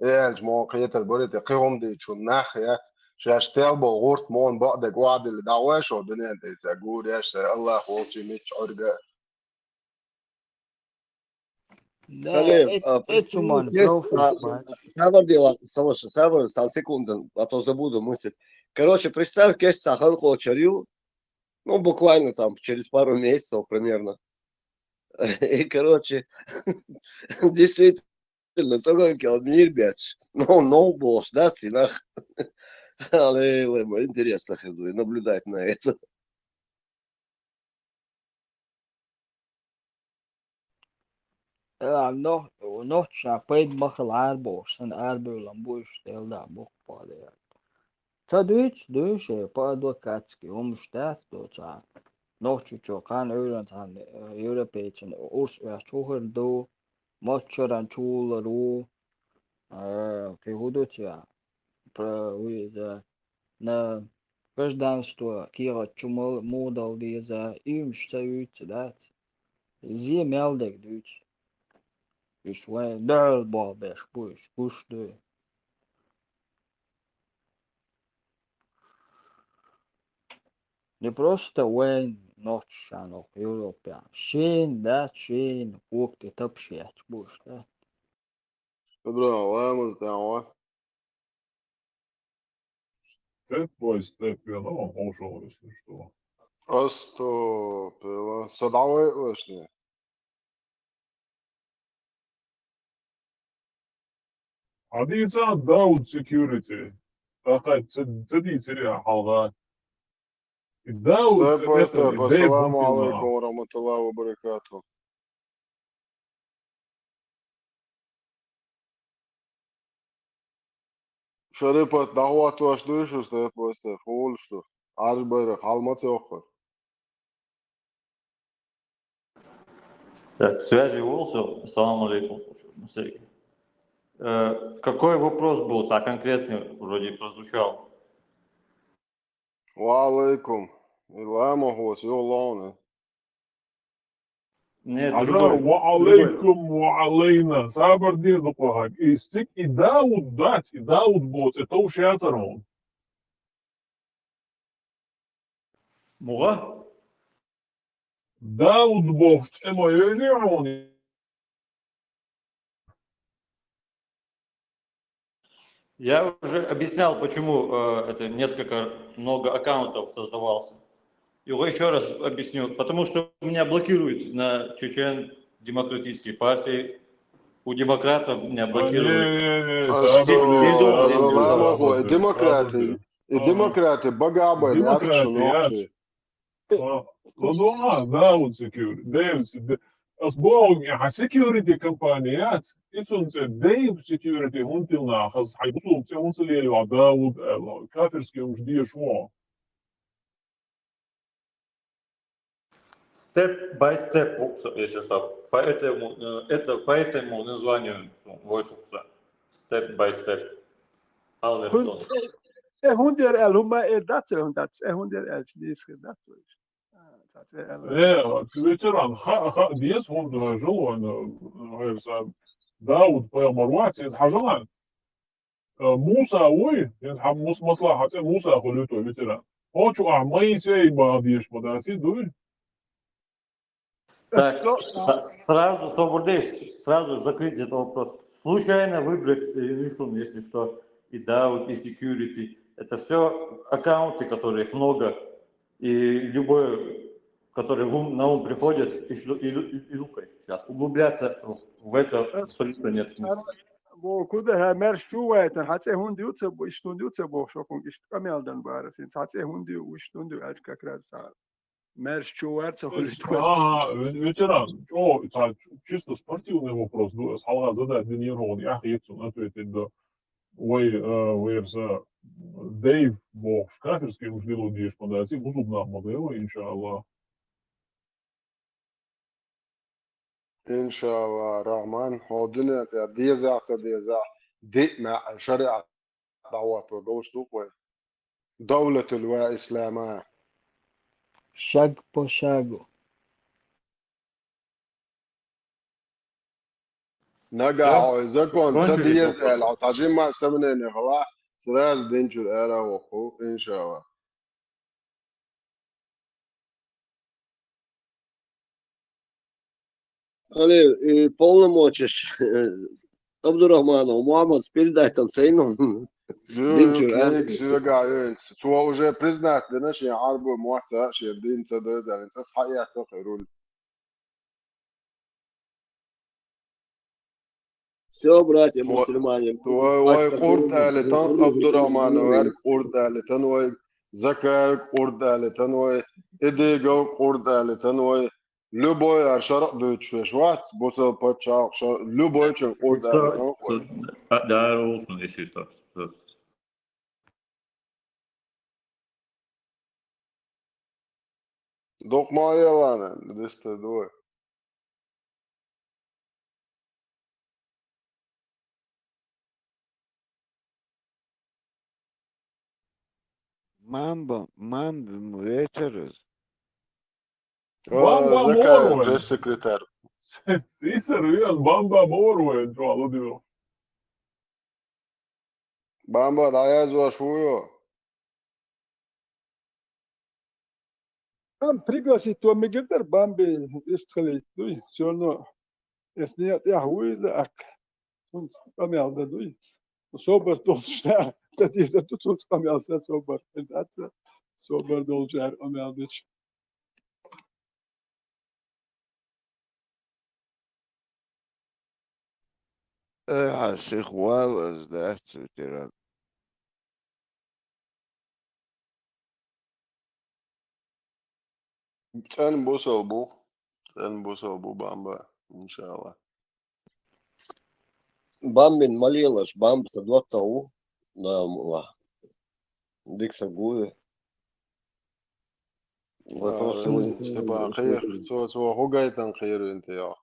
И аьлча, мо кхетар бари те, кхин хӀума дийца шун нах яц. Шаьш тел бо гӀурт мо бакъдерг охьадилла дӀагӀой шо дуьнен тӀе, ца гур еш, ца Аллах волчи мичча Ӏуьрга. Да, Халил, эц-, а, эцу представь, ман здесь, профиль а, бац. Савар дела, Саваша, Савар, сал секунду, а то забуду мысль. Короче, представь, кеш ца халкъо чарю, ну, буквально там через пару месяцев примерно. И, короче, действительно, цӀоган кӀел мийр бетташ. Ну, ну, бохуш, да, синах. Аллилуйя, интересно хир ду, наблюдать на это. Э, но, нохча пайда ма хила арабохуш, сан арабевлла буйш, Дела да, буккъа пхьа де. Ца дуьйцу, дуьйцу, по-адвокатски хӀумаш дац доцу. Нохчийчо кхана Ӏуьйранна цхьана, э, европейцан урс оьхучу хӀур ду. Моччаран чулар ву, а, кхин хӀу ду ця, про-, виза, на гражданство кехат чу мал-, модал деза, имаш ца вуьйца дац. Зе мел дег дуьйц. Иш вайн дӀаьл бохбеш бу, иш гуш ду. Не просто вайн нохчашан оху Европехь. Шен дац, шен ког тӀе тапаш етташ бу уьш, да? Ибрахим, ламаз тӀехь ван? Step by step, я, ну, он ушёл, если что. Астагфирулла. Са дӀавайалаш не. Хьадийца Дауд Security. ТӀаккха ца, ца дийцира хьалха. И Дауд Степ ца бай меттара степ. И дай Ассаламу бутилла. Алейкум ва рахматуллахи ва баракатух. Шарипат, дӀахӀоттош дуй шу степ бай степ? ХӀулаш ду. Ӏаржбайрах хьал ма ца йоккхур. Так, связи волсу. Ассаламу алейкум. Э, какой вопрос был? А конкретный вроде прозвучал. Ва алейкум. Ламаз хӀус, юхалонна. Нет, Ана, другой. Ва алейкум, ва алейна. Сабар дир дукха хьаг. И стик, и Дауд дац, и Дауд боцу, и товш яцар хьуна. МугӀа? Дауд бохуш цӀе ма йойли хьуна? Я уже объяснял, почему, э, это несколько, много аккаунтов создавался. Его ещё раз объясню. Потому что меня блокируют на Чечен Демократической партии. У демократов меня А, блокируют. Не, не, не, А что, Иду, Дауд, иду, Дауд, Дауд, Дауд, Дауд, демократы, Дауд. И демократы, богабы, Демократы, ярче, ярче. А, ладогӀа, Дауд Security, Дэйв Се-, Дэ-, ас боху, хьан security компани яц, и цунна цӀе Дэйв Security хӀунда тиллина, хаза хьайн бусулба цӀе хӀунда ца лелайо Дауд аьлла, кафирский хӀумаш дезаш ву хьо. Step by step, если что. Поэтому, э, это, по этому названию вышел step by step. Хьалха хӀун-, сон. Э, э, хӀунда яра аьлла, хӀумма эр дац, э, хӀунда дац, э, хӀунда яра аьлла, дийца хир дац вай. А, дац, э, аьлла. Э, ветеран, ха, ха, деза хӀунда хьажал вайна, э, хьайрса, Дауд пайхамар вац, иза хьажал вайна. Э, Муса вуй, иза хьан мус-, масала хьан цӀе Муса хуьлуьйту ветеран. Хьо чу ахь Моисей баха дезаш ма дац, и дуй? Так, Что? С-, сразу, Собурдеевич, сразу закрыть этот вопрос. Случайно выбрать, э, Юнишун, если что, и Дауд, и Security. Это все аккаунты, которых много. И любой, который в ум, на ум приходит, и, шлю-, и лю-, и лукай. Сейчас углубляться в это абсолютно нет смысла. Бо куда, хьа, маьрша чу вайтан, хьан цӀе хӀунда ю ца бо-, иштта хӀунда ю ца бохуш, хӀокхунга иштта къамел дан бара, син, хьан цӀе хӀунда ю, иштта хӀунда ю аьлча как раз дӀа. Маьрша чу вар ца хуьлуьйту. Ага, ве-, ветеран, чӀо, цхьа чу-, чисто спортивный вопрос ду, ас хьалха задать динера хьуна, яхь хетта цунна ответить дан. Вай, э, вайрса Дэйв бохуш, кафирский хӀумаш лело дезаш ма дац, бусулба нах ма дай вай, иншааллах. Иншааллах, Рахман, хьо дуьнен тӀе дезахь, ца дезахь, диъ маьӀ шариӀат дӀахӀотто долуш ду вай. Давлатул ва ислама. Шаг по шагу. Нагахь хьо и закон ца деза аьлла, хьо цхьа жимма сомнение хилахь, сразу дин чуьра ара а воккху, иншааллах. Халил, и полномочеш Абдурахманов Мухаммад передать там сайну. Дин чуьра, а? Цо уже признать дина шен Ӏарбо мотт, шен дин ца деза аьлла, ца схьаэцна кхеруль. Всё, братья мусульмане. Вай, вай къурд аьлла тан Абдурахманов вер, къурд аьлла тан вай, Закаев къурд аьлла тан вай, Идигов къурд аьлла тан вай, любой ар шаръ дуьйцуш веш вац, бусал паччахьалкх шаръ, любой чун къурд аьлла тан вай. Да, Ролшин, если что. Дукха ма ялана, дистадой. Мамба, мамба вецар из. Бамба Закай мор вайн. Пресс-секретарь. Сисар виан бамба мор вайн, чуала дино. Бамба дӀаязваш вуйо? Там пригласить то мегердар бамбе истхалей дуй. Все равно эс не тӀехь вуйза ак. Цунца къамел да дуй. Собар долчна, та дезар ду цунца къамел са собар. Даца собар долчар къамел дич. Э, хьа сих вал аз дац ветеран. ЦӀен бусал бу. ЦӀен бусал бу бамба, иншалла. Бамбин малелаш, бамб са доттагӀу, да, ма. Дик са гуви. Вопрос сегодня. Степан, кхер, цо, цо хӀу гайтан кхервинта йо.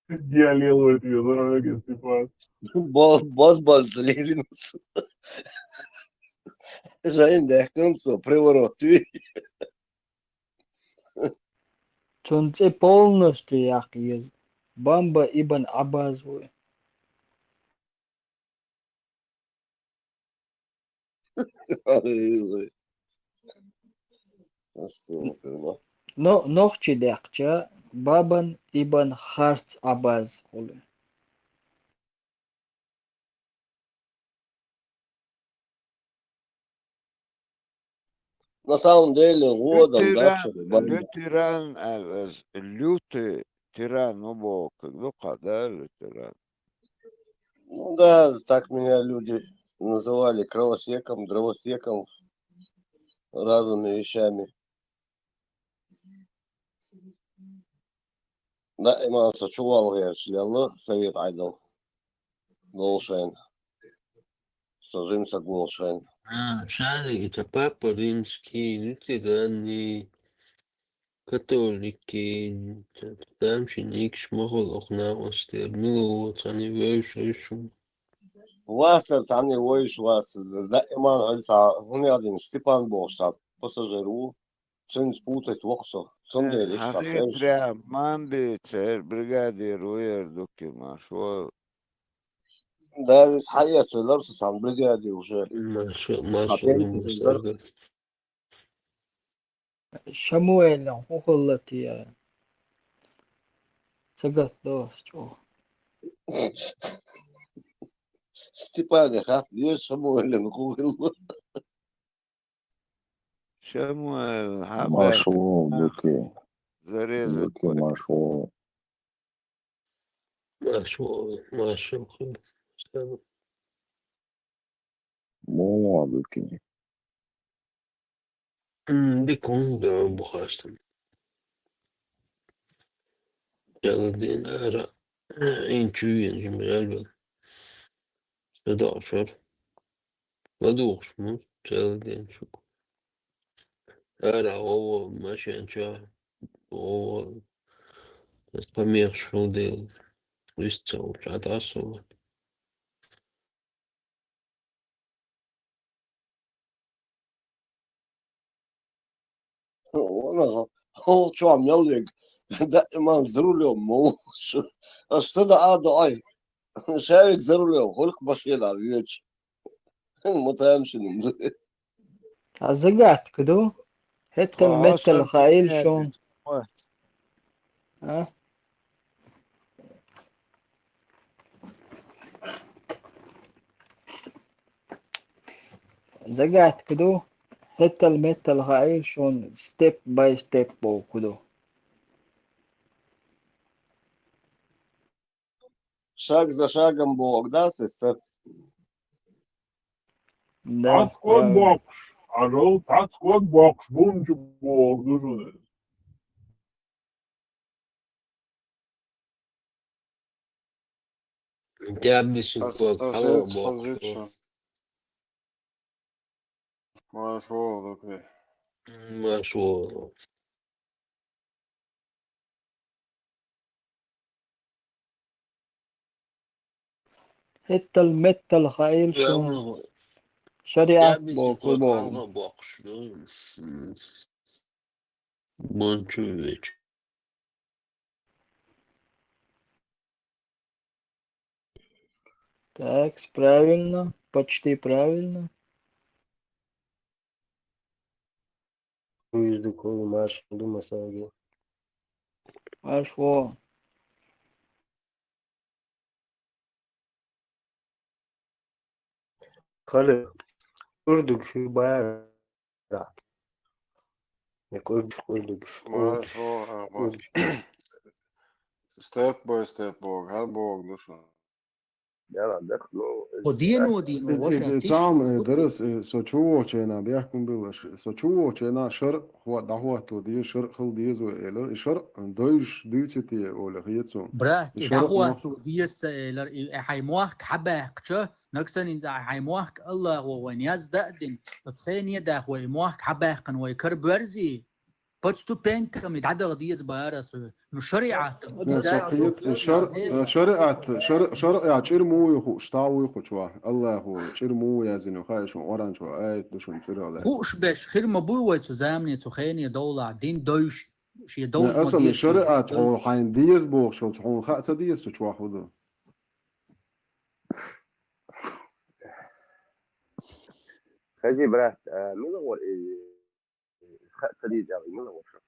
Я лелует её дорога, Степан. Бо-, боз боз лилинус. Жайн дехкан со, приворот. Цунци полностью якъ ез. Бамба ибн Аббас вуй. Астагфирулла. Но, нохчи дехча, бабан ибн Харц Аббас хули. На самом деле, гӀодан Лютеран, дакшар бан. лютеран, а, аз, люте-, тиран, ну, бо, как бы, да, лютеран. Ну да, так меня люди называли кровосеком, дровосеком, разными вещами. Да, иман со чувал герч лелла, совет айдал. Долшайн. Со жим са голшайн. А, шари, это папа римский, лютеране, католики, там шиникш махол охна остер, мило, цани вейш, вейш. Васар цани войш васар. Да, иман гьалца, гьуни один Степан бохса, пассажир у. Цунц путать воксо. Цун дели са хеш. Хьахи прям мамби цер бригадир вуер дуки машо. Да, вис хьаяц велар со цан бригадир уже. Маша, Маша, Апельсин Маша, зар. Да. Шамуэлан хӀу хуллатия. Сагат дос чӀо. Степан хат дир Шамуэлан хӀу хулла. Шамуэл, хьабар. Машо, дуки, Зареза дуки, Машо. Маша, Маша, Муа, дуки. М, бикун да бухастан. Яла дин ара. Ин чуен жим ралбан. Садашар. Ладухш му, целый день шук. Ара, ова, машинча, ова. Помех шудил. Висцел, чатасова. Вона, хо чуам ялвиг. Да, иман за рулем, мо. Аш сада а да ай. Шавик за рулем, хулк машина веч. Ма таям шиним. А загадка ду? ХӀеттал меттал хаил шун. А? Загадка ду? ХӀеттал меттал хаил шун, step by step боху ду. Шаг за шагом боху, да, сесса? Да, Цхьацца ког правильно. боккхуш, ажал, цхьацца ког боккхуш, бунчу боху ду шуна. Дяббисин ког, хьало боккхуш. Машо, окей. Машо. ХӀеттал меттал хаил шун. Шариат боху, боху. Бончу веч. Так, правильно, почти правильно. Уйду колу марш, думасаги. Марш во. Хали, курдук шу бара. Не курдук, курдук шу. Марш во, ха, марш. Step by step, бог, гьар бог душу. Яла, дах, ну, О, дино, дино, ваша, э, тиш. Цам, э, дарас, э, со чу вочена, бяхкун билаш. Со чу вочена, шар, хва, дахвату, ди, шар, хил, дезу, элар, и шар, дойш, дюцити, оля, хецу. Брат, и шар, дахвату, диеса, элар, и, э, хай муахк, хабахча, наксанин за хай муахк, Аллах, ва, ван, язда, дин, оцхение, дахва, и муахк, хабахкан, вай, карбарзи, Под ступеньками дӀадала деза бара со. Ну, шариӀат, Не, обязательно. Со хиет, шар-, э, шариӀат, шар-, шариӀат чӀир муй ху, шта вуй ху чуа. Аллаху чӀир муй язину, хай шун, оран чуа, аят ду шун чӀир але. Хуш беш, хир ма буй вай цу замне, цу хене довла, дин дойш, ши Не, довш ма асан деза. ШариӀат ху хайн дез бох шо, хун ха ца дез цу чуа худу. Хази, брат, э, мила гор, э, Ха-, ца дийцӀа, мила ваша.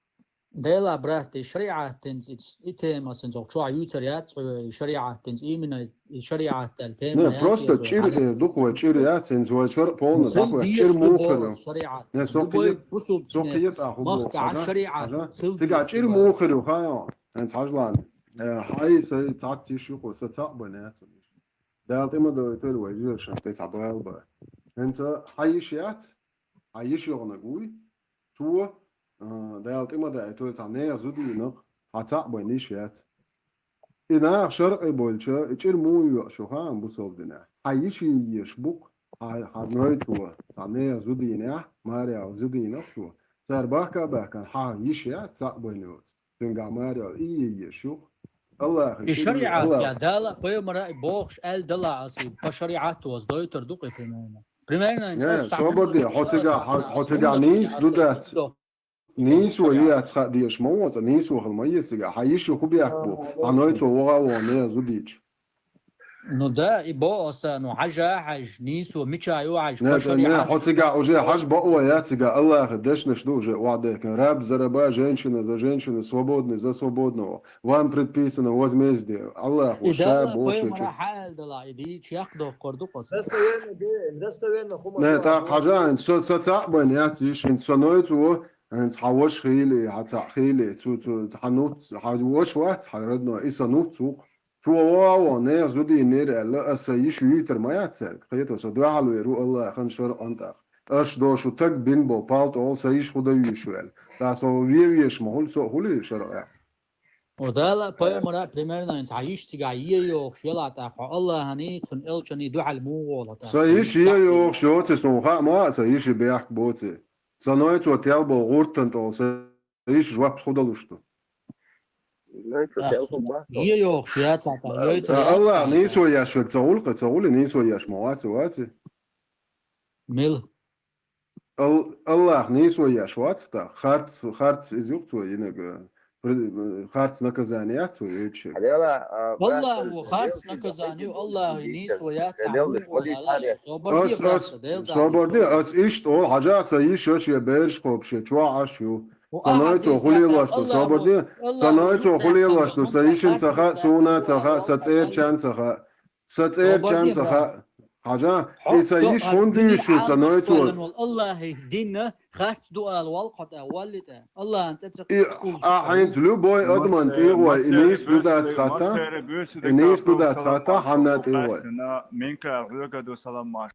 Дела, брат, и шариӀатдинца и, и тема сен зох чуа юцар яц, и шариӀатдинца именно и шариӀат дал тема Не, яц, просто яц, чир, хадис. Э, духва чир яц, сен зой чир полно, Ну, захва, деш чир ду мухару. Шариат. Не, со Любой хиет, бусул со чне хиет аху мах бо, ка хажа, шариат, хажа. Сил Цига деш чир ду мухару, хайо. Эн хажлан. Э, хай, са цат тиш юху, са цат бане яц. Дал тема до тер вай, жир шан, те са бал ба. Эн са хай иш яц, а иш йогна гуй. Цо, а, Дала тӀема даьтта цхьа нехан зудийнах хьан цхьаъ байна йиш яц. И наха шаркъе болча, и чӀир муха йоьу шу хаам бусалба динехь? Хьан йиш йийш бу-кх, хьан, хьан ной цо, цхьа нехан зудийнехь, марехь зудийнах цо. Цара бахка а баьхкина, хьан йиш яц цхьаъ байна йоцу? Цуьнгахь марехь и йийш ю-кх. Аллахе И чӀир ю, шариат Аллах. Я Дала, пайхамара и бохуш аьлла дала аса, по шариату ас дойтар ду-кх и примерно. Примерно, Не, ас собар де, хьо цигахь, хьо, хьо цигахь нийса ду дац. Нийсо яц хаа дезаш ма вон цӀа, нийсо хила ма еза цигахь. Хьан йиш ю хӀун бехк бу? Хьан ной цо вогӀа а вогӀу, нехан зудийча. Ну да, и бо аса, ну хьажа а хьажа, нийсо мича ю хьажа, Не, по не, шариату. Хьо цигахь уже хьажа бакъо яц цигахь, Аллахе дешнаш ду уже охьадехкина. Раб за раба, женщина за женщину, свободный за свободного. Вам предписано возмездие. Аллах И ва ша Дала боху пайхамара чу. Хьаьл дала, и дийча яккха доккхур ду-кх аса. Достоверно де, достоверно хӀума Не, ма тӀаккха хьажа, хӀинца со, со цхьаъ байна яц йиш, хӀинца со ной цо, хӀинца хьан ваша хийла, хьан цхьаъ хийла, цу, цу, хьан нуц, хьан ваша вац, хьан родной, и сан нуц ву-кх. Цо вогӀа а вон, нехан зудийнера аьлла, аса сан йиш юьйтар ма яц цаьрга. Кхето, со дуьхьал вер ву Аллахан шаръан тӀаккха. ТӀаш дошу таг бин бо, палтӀо, сан йиш хӀун дан юьйш ву аьлла. Ца со ве веш ма хуьлу, со а хуьлий шаръа? О Дала, пайхамара, примерно, хьан йиш цигахь е йохуш яла тӀаккха, хьо Аллахани, цуьнан элчани дуьхьал муха гӀолахь тӀаккха? Сан йиш е йохуш йоций, суна хаа ма а, сан йиш бехк боций. Сан ной цо тел болу гӀуртан тӀехула сан йиш жоп хӀун далуш ду? Ной цо тел хӀун бахьа? Е йохуш яц тӀаккха, йойтар Ткъа яц Аллах тӀаккха. Нийсо еш верг ца гӀулкхи, ца гӀули нийсо еш ма вац, ваций? Мила? Ал-, Аллах нийсо еш вац тӀаккха. Харц, харц иза ю-кх цо йинарг, при-, харц наказание яц цо йойтуш ерг. Хьадела, а, Аллах ва харц наказание ю, Аллах нийсо яц, хьан муха вала, собар де, брат, Дела собар де, ас иштта олу, хьажа, сан йиш я, шен бераш кхобуш я, чохь Ӏаш ю. Сан ной цо хӀун лелош ду, собар де, сан ной цо хӀун лелош ду, сан йишин ца хаьа, суна ца хаьа, сан цӀерачарна ца хаьа. Сан цӀерачарна ца хаьа. Хьажа, и сан йиш хӀунда дуьйш ю сан ной цо? Аллахе динна харц ду ала вал кхо тӀе, валли тӀе. Аллахана цӀе ца И, а, хӀинца любой адаман тӀе гӀой, и нийса ду дац хатта, и нийса ду дац хатта, хьанна тӀе гӀой. Минкар гӀоьга ду салам маш.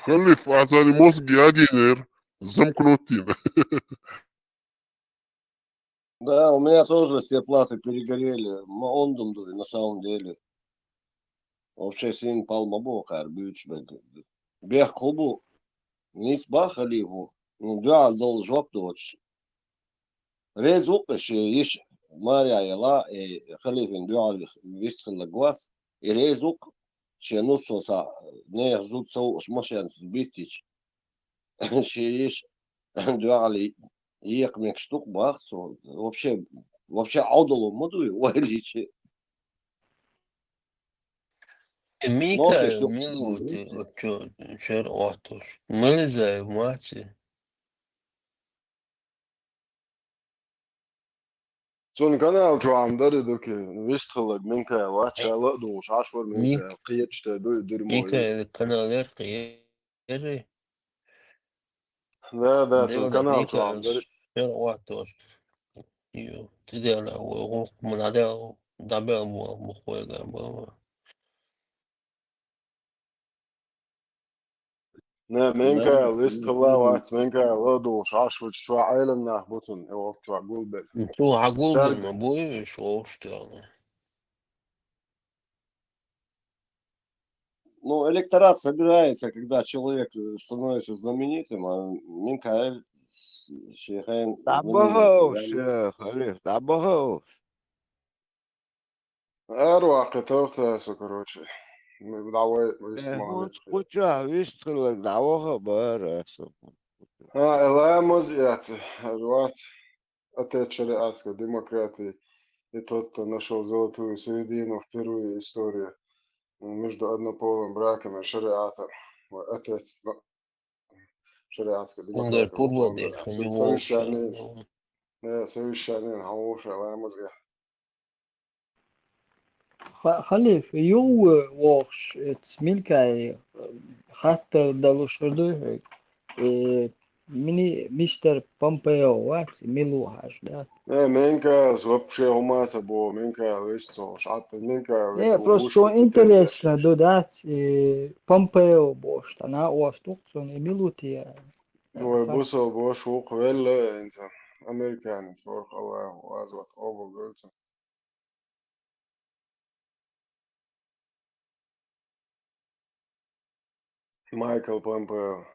Халиф, а царна мозг ядийнера, замкнутина. Да, у меня тоже все платы перегорели. Ма ондум ду, на самом деле. Вообще син пал ма бохар, бюч бег. Бех кубу, нис ба халифу. Ну, дуал дол жоп доч. Рез укъе ше йиш. маря яла, э, халифин дуьхьал вист хилла гос, и реза ву-кх, шен нуц со са, нехан зуда со вуаш машенца биттича. Шен йиш дуьхьал екха мегаш ду-кх бах со. Вообще, вообще Ӏовдало ма дуй, вай личи. Мика, Нохчаш ю-, мила ву те, вот чё, чер оттуш? Милиза, маци? Цун канал чу ам дари дуки, вист хилаг Минкайл вац, Ми-, ла а дулуш, Ӏаш вар Мик-, Минкайл, кхечу те дуй, дирмо Мика, ю. Канал яр кхе-, Эри? Да, да, цун Дела канал Мика чуам дара. Шер оттош. Ю, ти дела, ву, ву, муна дела, дабел бу, бу хойга бу. Не, Менкайл, Да, вист хилла вац, Менкайл, ладугӀуш, Ӏаш ву чу Ӏелам нах бу цун, э, воккхачу гулбелла. Цу хьан гулбелла Цаьрга ма бу, иш вовш тела. Ну, электорат собирается, когда человек, э, становится знаменитым, а Минкайл с-, шен хенахь дӀабахалаш, знаменитый, э, халиф, дӀабахалаш. Ара ваккхийтар-кх со, короче. ДӀавай, вист Э, ма хӀунда вац. Кху чохь вист хиларг дӀаваха бара аса. А, ламаз яц, ара вац. Отец шариатской демократии, и тот, кто нашёл золотую середину впервые в истории между однополым браком и шариатом. Ой, отец, ну, шариатской Цундела демократии пурба вот он, деш, да, хӀун ю совещание, вовшах, да. Да, совещание, хьан вовшах ламазге. Ха-, халиф, ю, э, вохуш, эц Минкайл, э, хаттар далуш хир ду хьоьга. Э, мини-, мистер Помпео вац, мила ву хьажа, да? Э, Минкайлс вообще хӀума а ца боху, Минкайл вист ца хууш, хьатта Минкайл Не, вист просто ву, цо вуьшта интересно ду, дац, э, Помпео бохуш, тхьана а осту-кх цунна, и мила ву те? Вай бусалба ваша ву-кх, велла а, хӀинца, американец вара-кх, Аллаху азот, обал гойту. Майкл Помпео.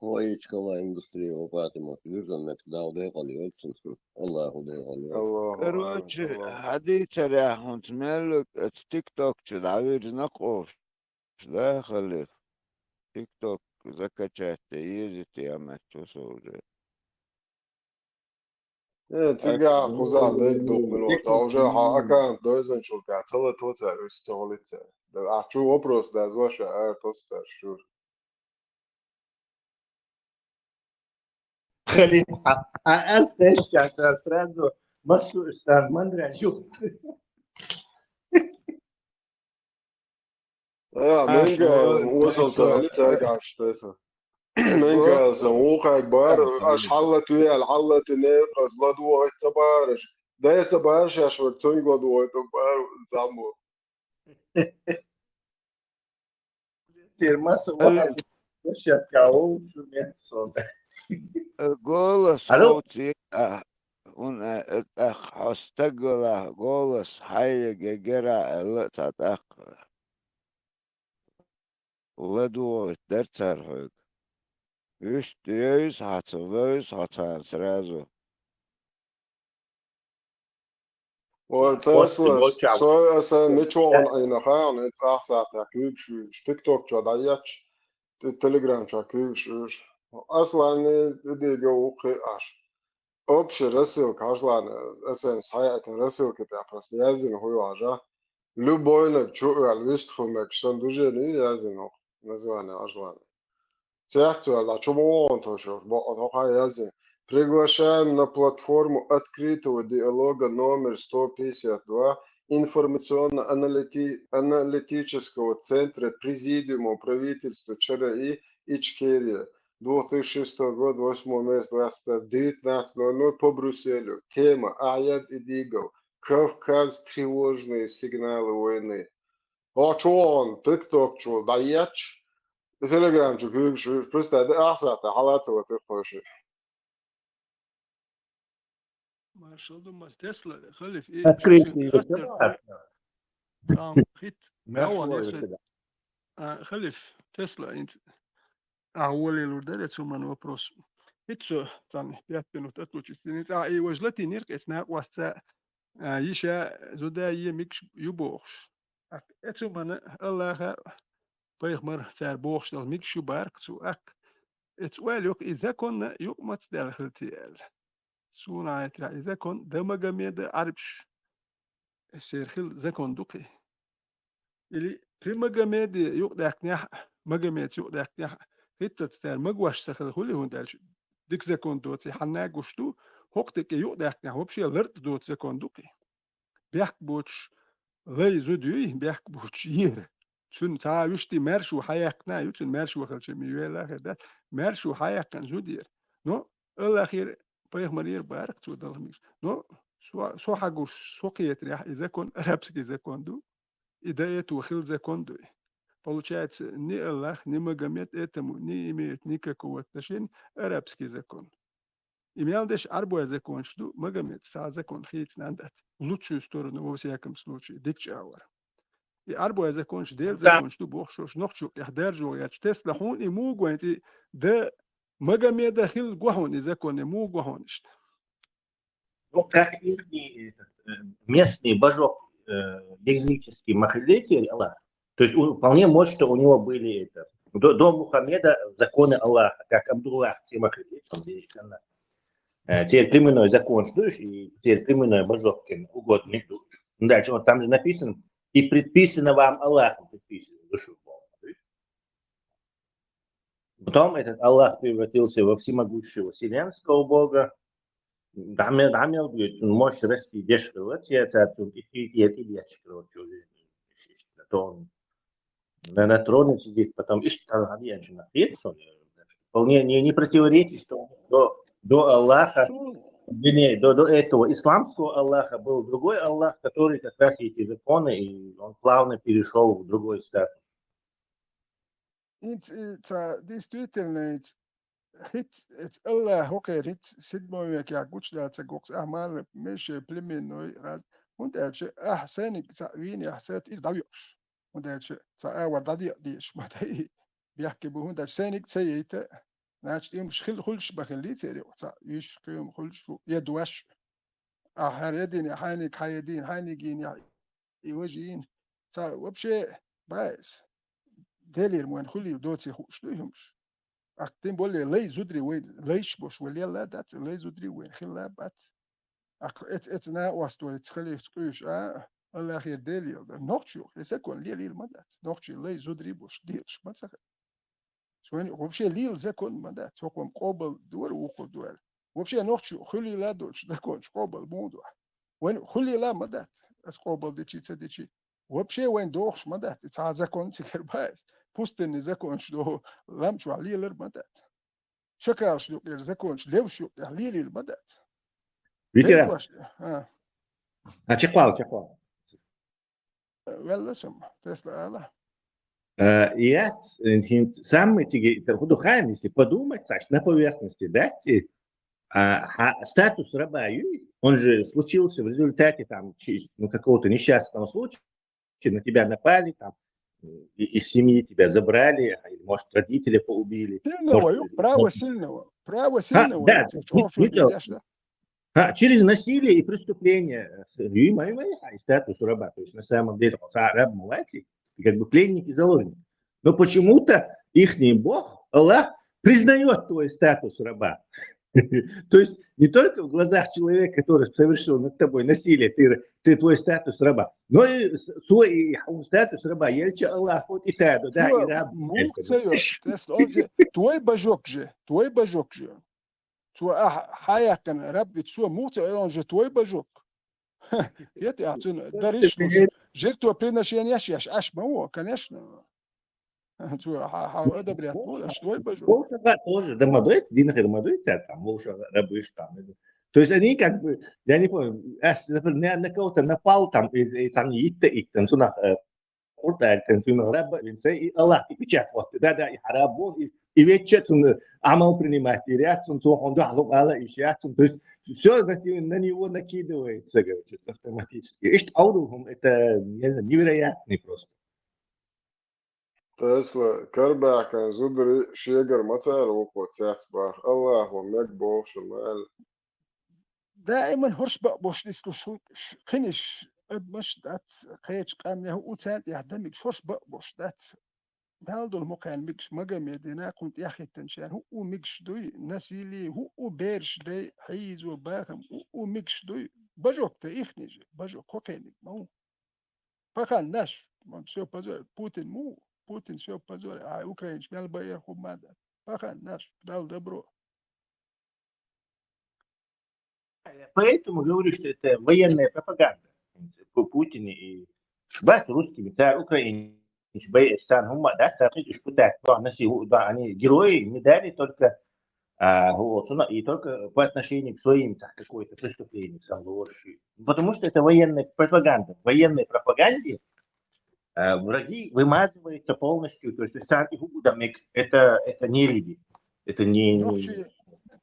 Вай, чкала индустрия, вай Патимат, вирзина меттиг Дала декъала йойла цунна. Аллаху декъала йойла. Аллаху амин, Короче, Аллаху. Хьадийцарехь хӀунца мел оцу тикток чу дӀавирзина-кх оха. Да, халиф? ТикТок закачать де еза те а меттиг со уже. Э, цигахь кхузахь дайга дукха мила вац. Ткъа уже хьо аккаунт дойзанчул тӀаьхьа ца латто цара, вист ца гӀолийтта цара. Ахь чу вопрос дазош а ара тосу цара шура. Халиф, а, а ас тешча, сразу массу сан мандраж ю. А, Менкайл, осал ца хили цаьргахь тайса. Менкайл сан вукхаьрга бара, аш хьаллатве аьлла, хьаллатинера, ас ладогӀийта ца бара аш. Дай ца бара шаьш вара, цуьнга ладогӀийта бара, заммо. Церан массо а вахана площадка вовшах меттиг сон. Голос Алло? Хьо ца а, хӀунда, э, тӀаккха хьо стаг велахь, голос хьайга гера аьлла а цхьа тӀаккха. ЛадогӀийта дара цара хьоьга. Вуьшта йовза хьо ца, вевза хьо царна сразу. Ой, Тесла, со аса мича вахана Ӏийна хаьа, хьуна цӀахь сахьтехь куьйгаш вуьйш, тикток чохь дӀаетташ, те-, телеграм чохь куьйгаш вуьйш. Асланна тӀедийга ву кхин а аш. Общий рассылка хьажалана, эс эм эс хьаэцна рассылка тӀехь просто яздина хӀун ю хьажа. Любойнаг чу а ваьлла вистхула мегаш сан дужени яздина хӀокху название хьажалана. Цехцо аьлла, чу ма вогӀун тхо шуьга, бакъ тхо хьан яздина. Приглашаем на платформу открытого диалога номер сто пятьдесят два информационно-аналити-, аналитического центра Президиума правительства Ч Р И Ичкерия, две тысячи шестого года, восьмого месяца, двадцать пять, девятнадцать ноль ноль по Брюсселю. Тема: Ахьяд Идигов. Кавказ: тревожные сигналы войны. Хьо чу вогӀун, тикток чу дӀаетташ, телеграм чу куьйгаш вуьйш, представь, де ахьа сахьтехь хьала ца латира тхойшиъ. Маршалла ду, мас Тесла, халиф, и Открытый чуьнчуьнга хаттар. Там хит, Маршалла ду. А, халиф, Тесла, инт-, а, воле лур даре, цу ман вопрос. Хица со цхьана пять минут атлучу стене цӀа и важа латийнера-кх эца накъостца, а, йиша зуда е микаш ю бохуш. ТӀаккха эцу мана Аллаха пайхамар цара бохуш долу микаш ю бара-кх цо. ТӀаккха эца ойла йоккху и законна юкъа маца даьлла хила те аьлла. Суна гӀайтарехь и закон да Магомеда Ӏарбаш. Эсера хила закон ду-кх и. Или при Магомеде юкъадаьккхинехь а, Магомеца юкъадаьккхинехь а, хӀиттаца цара магош ца хила хуьлий, хӀунда аьлча дика закон доций хьанна а гуш ду, хӀокху декъе юкъадаьккхинехь вообще лартӀа доцу закон ду-кх и. Бехк боцуш лай зуда юй, бехк боцуш ера. Цуьнан цхьа а вуьшта маьршо хьаяьккхина а ю, цуьнан маьршо хилча ма юьйлахьара дац, маьршо хьаяьккхина зуда яра. Но Аллахера, пайхамарера бара-кх цо далхамигаш. Но со, со хьагуш, со кхетарехь, и закон арабский закон ду. И до этого хила закон ду и. Получается, ни Аллах, ни Магомед этому не имеют никакого отношения, арабский закон. И мел деш Ӏарбой законаш ду, Магомед цхьа закон хийцина дац. В лучшую сторону, во всяком случае, дикачу агӀор. И Ӏарбой законаш, Делан законаш ду бохуш, нохчо тӀехь даржо гӀерташ, тесна хьуна и муха гойн цӀе, да Магомеда хила го хьуна и законе, муха го хьуна иштта. Ну, как ихний этот, э, местный божок, э, языческий махаллети, Аллах. То есть у- вполне может, что у него были это, до, до Мухаммеда законы Аллаха, как Абдуллах, те махаллети, он здесь, она. Э, теперь племенной закон, что и теперь племенной божок, кем угодно, ну, дальше вот там же написано, и предписано вам Аллахом, предписано, душу Бога. Потом этот Аллах превратился во всемогущего вселенского бога. ДӀа мел, дӀа мел дуьйцу, цуьнан мощь расти дешхила, цецар цунна и, и, и, и дечка, короче, уже на трон. На, на троне сидит, потом иштта там хьан яьнчу нах хета суна. Вполне не, не противоречит, что до, до Аллаха, вернее, до, до этого исламского Аллаха был другой Аллах, который как раз эти законы, и он плавно перешел в другой статус. ХӀинца и ца действительно хӀинца, хӀинца Аллах хӀокхеран хӀинца седьмой векехь гучудаьлла ца гоккхуш, ахьа мала мешай племенной раз. ХӀунда аьлча ахьа сайниг цхьаъ вийна, ахьа сайта иза дӀавоьдуш. ХӀунда аьлча цхьа агӀор дӀадекъа дезаш ма дай. Бехке бу, хӀунда аьлча сайниг ца яйта, значит, и хӀумаш хила хуьлуш ма хиллий церан юкъа цхьаъ, уьш кхин хӀума хуьлуш ву, я дош. Ахьа хӀара я дина, хьайниг хьан я дийна, хьайниг йийна, и важа йийна. Цхьа вообще баьс. Делера вайн хуьлийла доций хууш дуй хӀумаш. ТӀаккха тем более лай зударий вайн лайш бош вай лелла дац, лай зударий вайн хилла бац. ТӀаккха эц-, эца накъост вай ца хилийта къуьйсуш а, Аллахера Делера дар. Нохчо юкъа, и закон лелийла ма дац. Нохчий лай зударий бош лелаш ма ца хила. Шоьна вообще лела закон ма дац. ХӀокхо-м къобал дора, вукхо ду аьлла. Вообще нохчо хуьлийла доцуш законаш къобал муха ду ахь? Вайн хуьлийла ма дац, ас къобал дичи, ца дичи. Вообще вайн дохуш ма дац, и цхьа закон цигара баьс. Пустынный законаш до лам чохь лелар ма дац. Шакалаш юкъера законаш левш юкъехь лелийла ма дац. Витя, Белгаш, а. А, чекхвал, чекхвал. Велла сум, тесла ала. Э, яц, э, хин-, самый тиги, это худухайн, если подумать, значит, на поверхности, да, те, а, ха-, статус раба, ю-, он же случился в результате там, чи-, ну, какого-то несчастного случая, на тебя напали, там, э, и- из семьи тебя забрали, а, или, может, родители поубили. Сильного, может, ю-, право может, сильного, право а, сильного, да, это не- чё, чё не ты делал. Идёшь, да? А, через насилие и преступление. Э, и мои, мои, а, и статус раба. То есть, на самом деле, он са-, раб мулати, и как бы пленник и заложник. Но почему-то ихний бог, Аллах, признает твой статус раба. То есть, не только в глазах человека, который совершил над тобой насилие, ты, ты твой статус раба, но и с- свой и статус раба. Елча Аллах, вот и та, да, и раб. Муха ца йо, тесла, он же твой божок же, твой божок же. Цо ахь хьаяьккхина раб вича, цо муха ца аьлла, он же твой божок. Кхета ахь цуьнан дариш луш, жертвоприношениеш еш, аш ма во, конечно. Цо хьа, хьа одобрять бу, аш твой божок. ВовшагӀа тоже, да, ма дойт, динахир ма дойт, цаьрга там, вовшагӀа раб виш там. То есть они как бы, я не помню, ас, например, на, на кого-то напал там, из, из, там, итта, итта, цунах, э, Курталь, тан цуьнан раб вина сай, и Аллах, и печать вот. Да, да, и хьараб вон, и, и веча цун амал принимать, и ряд цун цо хьуна дуьхьал ала, и шаьц цун. То есть всё на, на него накидывается, короче, автоматически. Иштта Ӏовдал хӀума, это, не знаю, невероятный просто. Тесла, карабаьхкан зударий шегара ма цара вукхо цецбаха, Аллахо мега бохуш ма аьлла. Даиман хӀорш бакъ бош дислуш хӀу-, ш-, кхиниш адамаш дац, кхечу къаьмнех хӀу царна тӀехь дан мегаш хӀорш бакъ бош дац. Дала долу мукхарна мегаш Магомедина, кхунна тӀехӀиттинчарна хӀу мегаш дуй, насилие, хӀу бераш дай, хьийзо, бахам, хӀу мегаш дуй. Бажок тай ихнижи, бажок кхокхениг ма ву. Пахан наш, ман всё позор, Путин му, Путин всё позор, а украинч мел баер хӀу ма дац. Пахан наш, дал добро. Поэтому говорю, что это военная пропаганда. Пу-, Путин и бать русскими, царь Украины, бай стан, хӀумма, да, царь Украины, что так, то, она си-, да, они герои, медали только, а, вот, ну, и только по отношению к своим, так, какое-то преступление, сам лучше. Потому что это военная пропаганда. В военной пропаганде, э, враги вымазываются полностью, то есть, царь Иуда, мег-, это, это не люди, это не, не Нохчий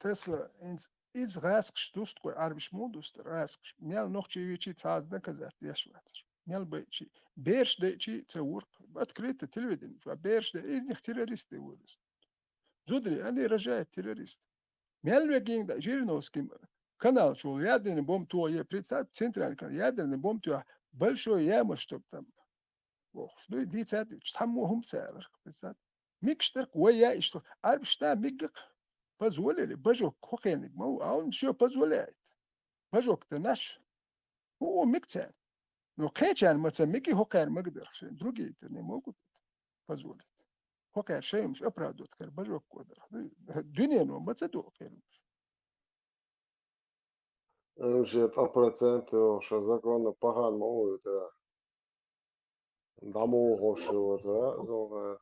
Тесла, инц-, иза гӀаскаш дуст кхой, Ӏарбиш мул дуста гӀаскаш. Мел нохчий вичи цхьа а доказать деш вацар. Мел байчи, бераш дайчи ца вурх, открыто телевидение, ва бераш дай, из них террористы вырос. Зудри, они рожают террорист. Мел вегин да, Жириновский канал чул, ядерный бомб то е, представь, центральный канал, ядерный бомб то, большой яма, чтоб там. Вохуш дуй, дийца а дуьйцуш, цхьаммо хӀума ца аларх, представь. Микаш дарх вай яа иштта, Ӏарбиш да миггах, позволили, бажок кхокхениг ма ву, а он всё позволяет. Бажок дан наш. ХӀу миг царна. Но кхечарна ма ца миги, хӀокхаьрна мага дарх шайн, другие-то не могут это позволить. ХӀокхаьр шайн хӀумаш оправдывать кар, бажок кхо дарх. Дуьнено ма ца дуо кхерумаш. Ше ткъа процент йолуш, ша законна пахан ма вуй тӀера. ДӀа муха хӀорш йоцу, зугӀа?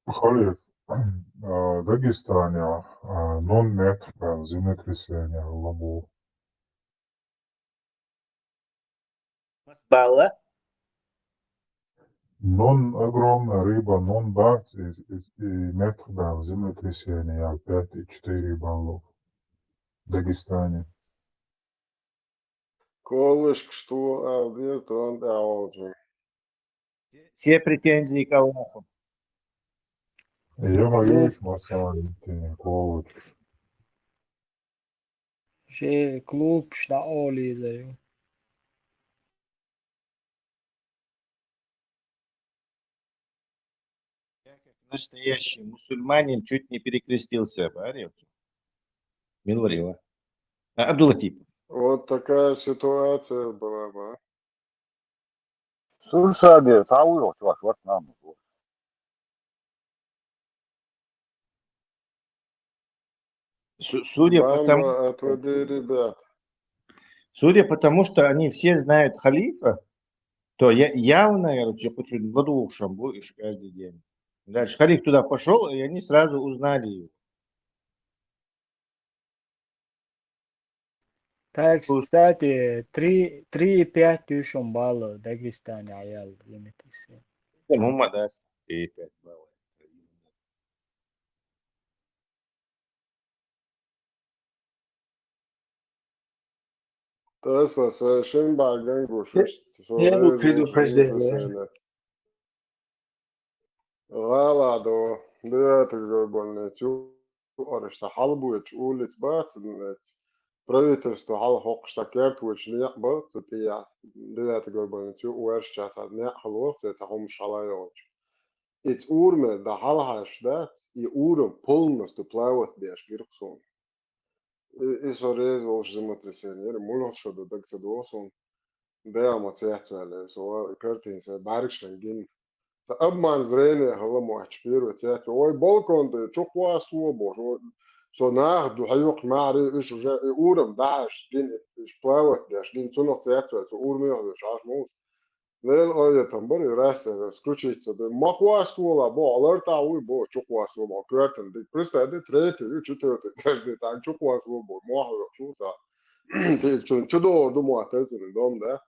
Халиф, а, Дагестане, а, ноль метр, а, землетрясение лабу. Балла? Нон огромная рыба, нон бац, и, и, и метр, да, землетрясение, пять и четыре баллов в Дагестане. Колышка, что, а, где-то он, а, он же. Все претензии к Аллаху. Я боюсь, Масалитин, Колыч. Шен клубаш дӀакъовлийла ю. Я как настоящий мусульманин чуть не перекрестился, барев. Милварила. А, Абдулатип. Вот такая ситуация была бы, а? Слушай, а где, а у вас, ваш, ваш нам? Су-, судя по тому, Мама, отведи ребят. Судя по тому, что они все знают халифа, то я, явно, короче, хочу ладушам будешь каждый день. Дальше халиф туда пошёл, и они сразу узнали его. Так, кстати, три, три и пять тысяч баллов Дагестане аял лимитис. Ну, мы, да, три и пять баллов. Тесла, совершенно багангуш. Первое предупреждение. ГӀала до, девятый горбольный, цу арашта хьалбуьйчу улица бац, правительство хьалхокхуш ца керта вуьйчу некъ бара, цу тӀехь, девятый горбольный, цу уьш часа некъ хьалвоху, цу цхьа хӀумаш хьала йогӀучу. И цу урамера дан хьалхьаьжча дац, и урам полностью плавать беш гира-кх суна. И, и со реза волуш землетрясение яра, муьлха шо ду дага ца догӀу суна. Дела ма цецваьлла, со ва-, картина сайн бӀаьргашна гина. Сан обман зрения хилла моьттуш первый цецваьлла. Ой, балкон тӀе чукхоссало бохуш, ой, со нах ду хьайоккху маьхьарий, уьш уже и урам дахьаш гина, уьш плавать беш гина, цунах цецваьлла, со ураме хьоьжуш Ӏаш ма ву. Лела ойла там бара, и раз, раз, включиться ду. Ма кхоссало боху, лартӀахь вуй боху, чукхоссало боху, коьртана дика. Представь, третий ю, четвёртый этаж ду, цхьаьна чукхоссало боху, мохь воккхуш ву цхьа. Чу, чу догӀур ду мотт, цуьнан дом, да?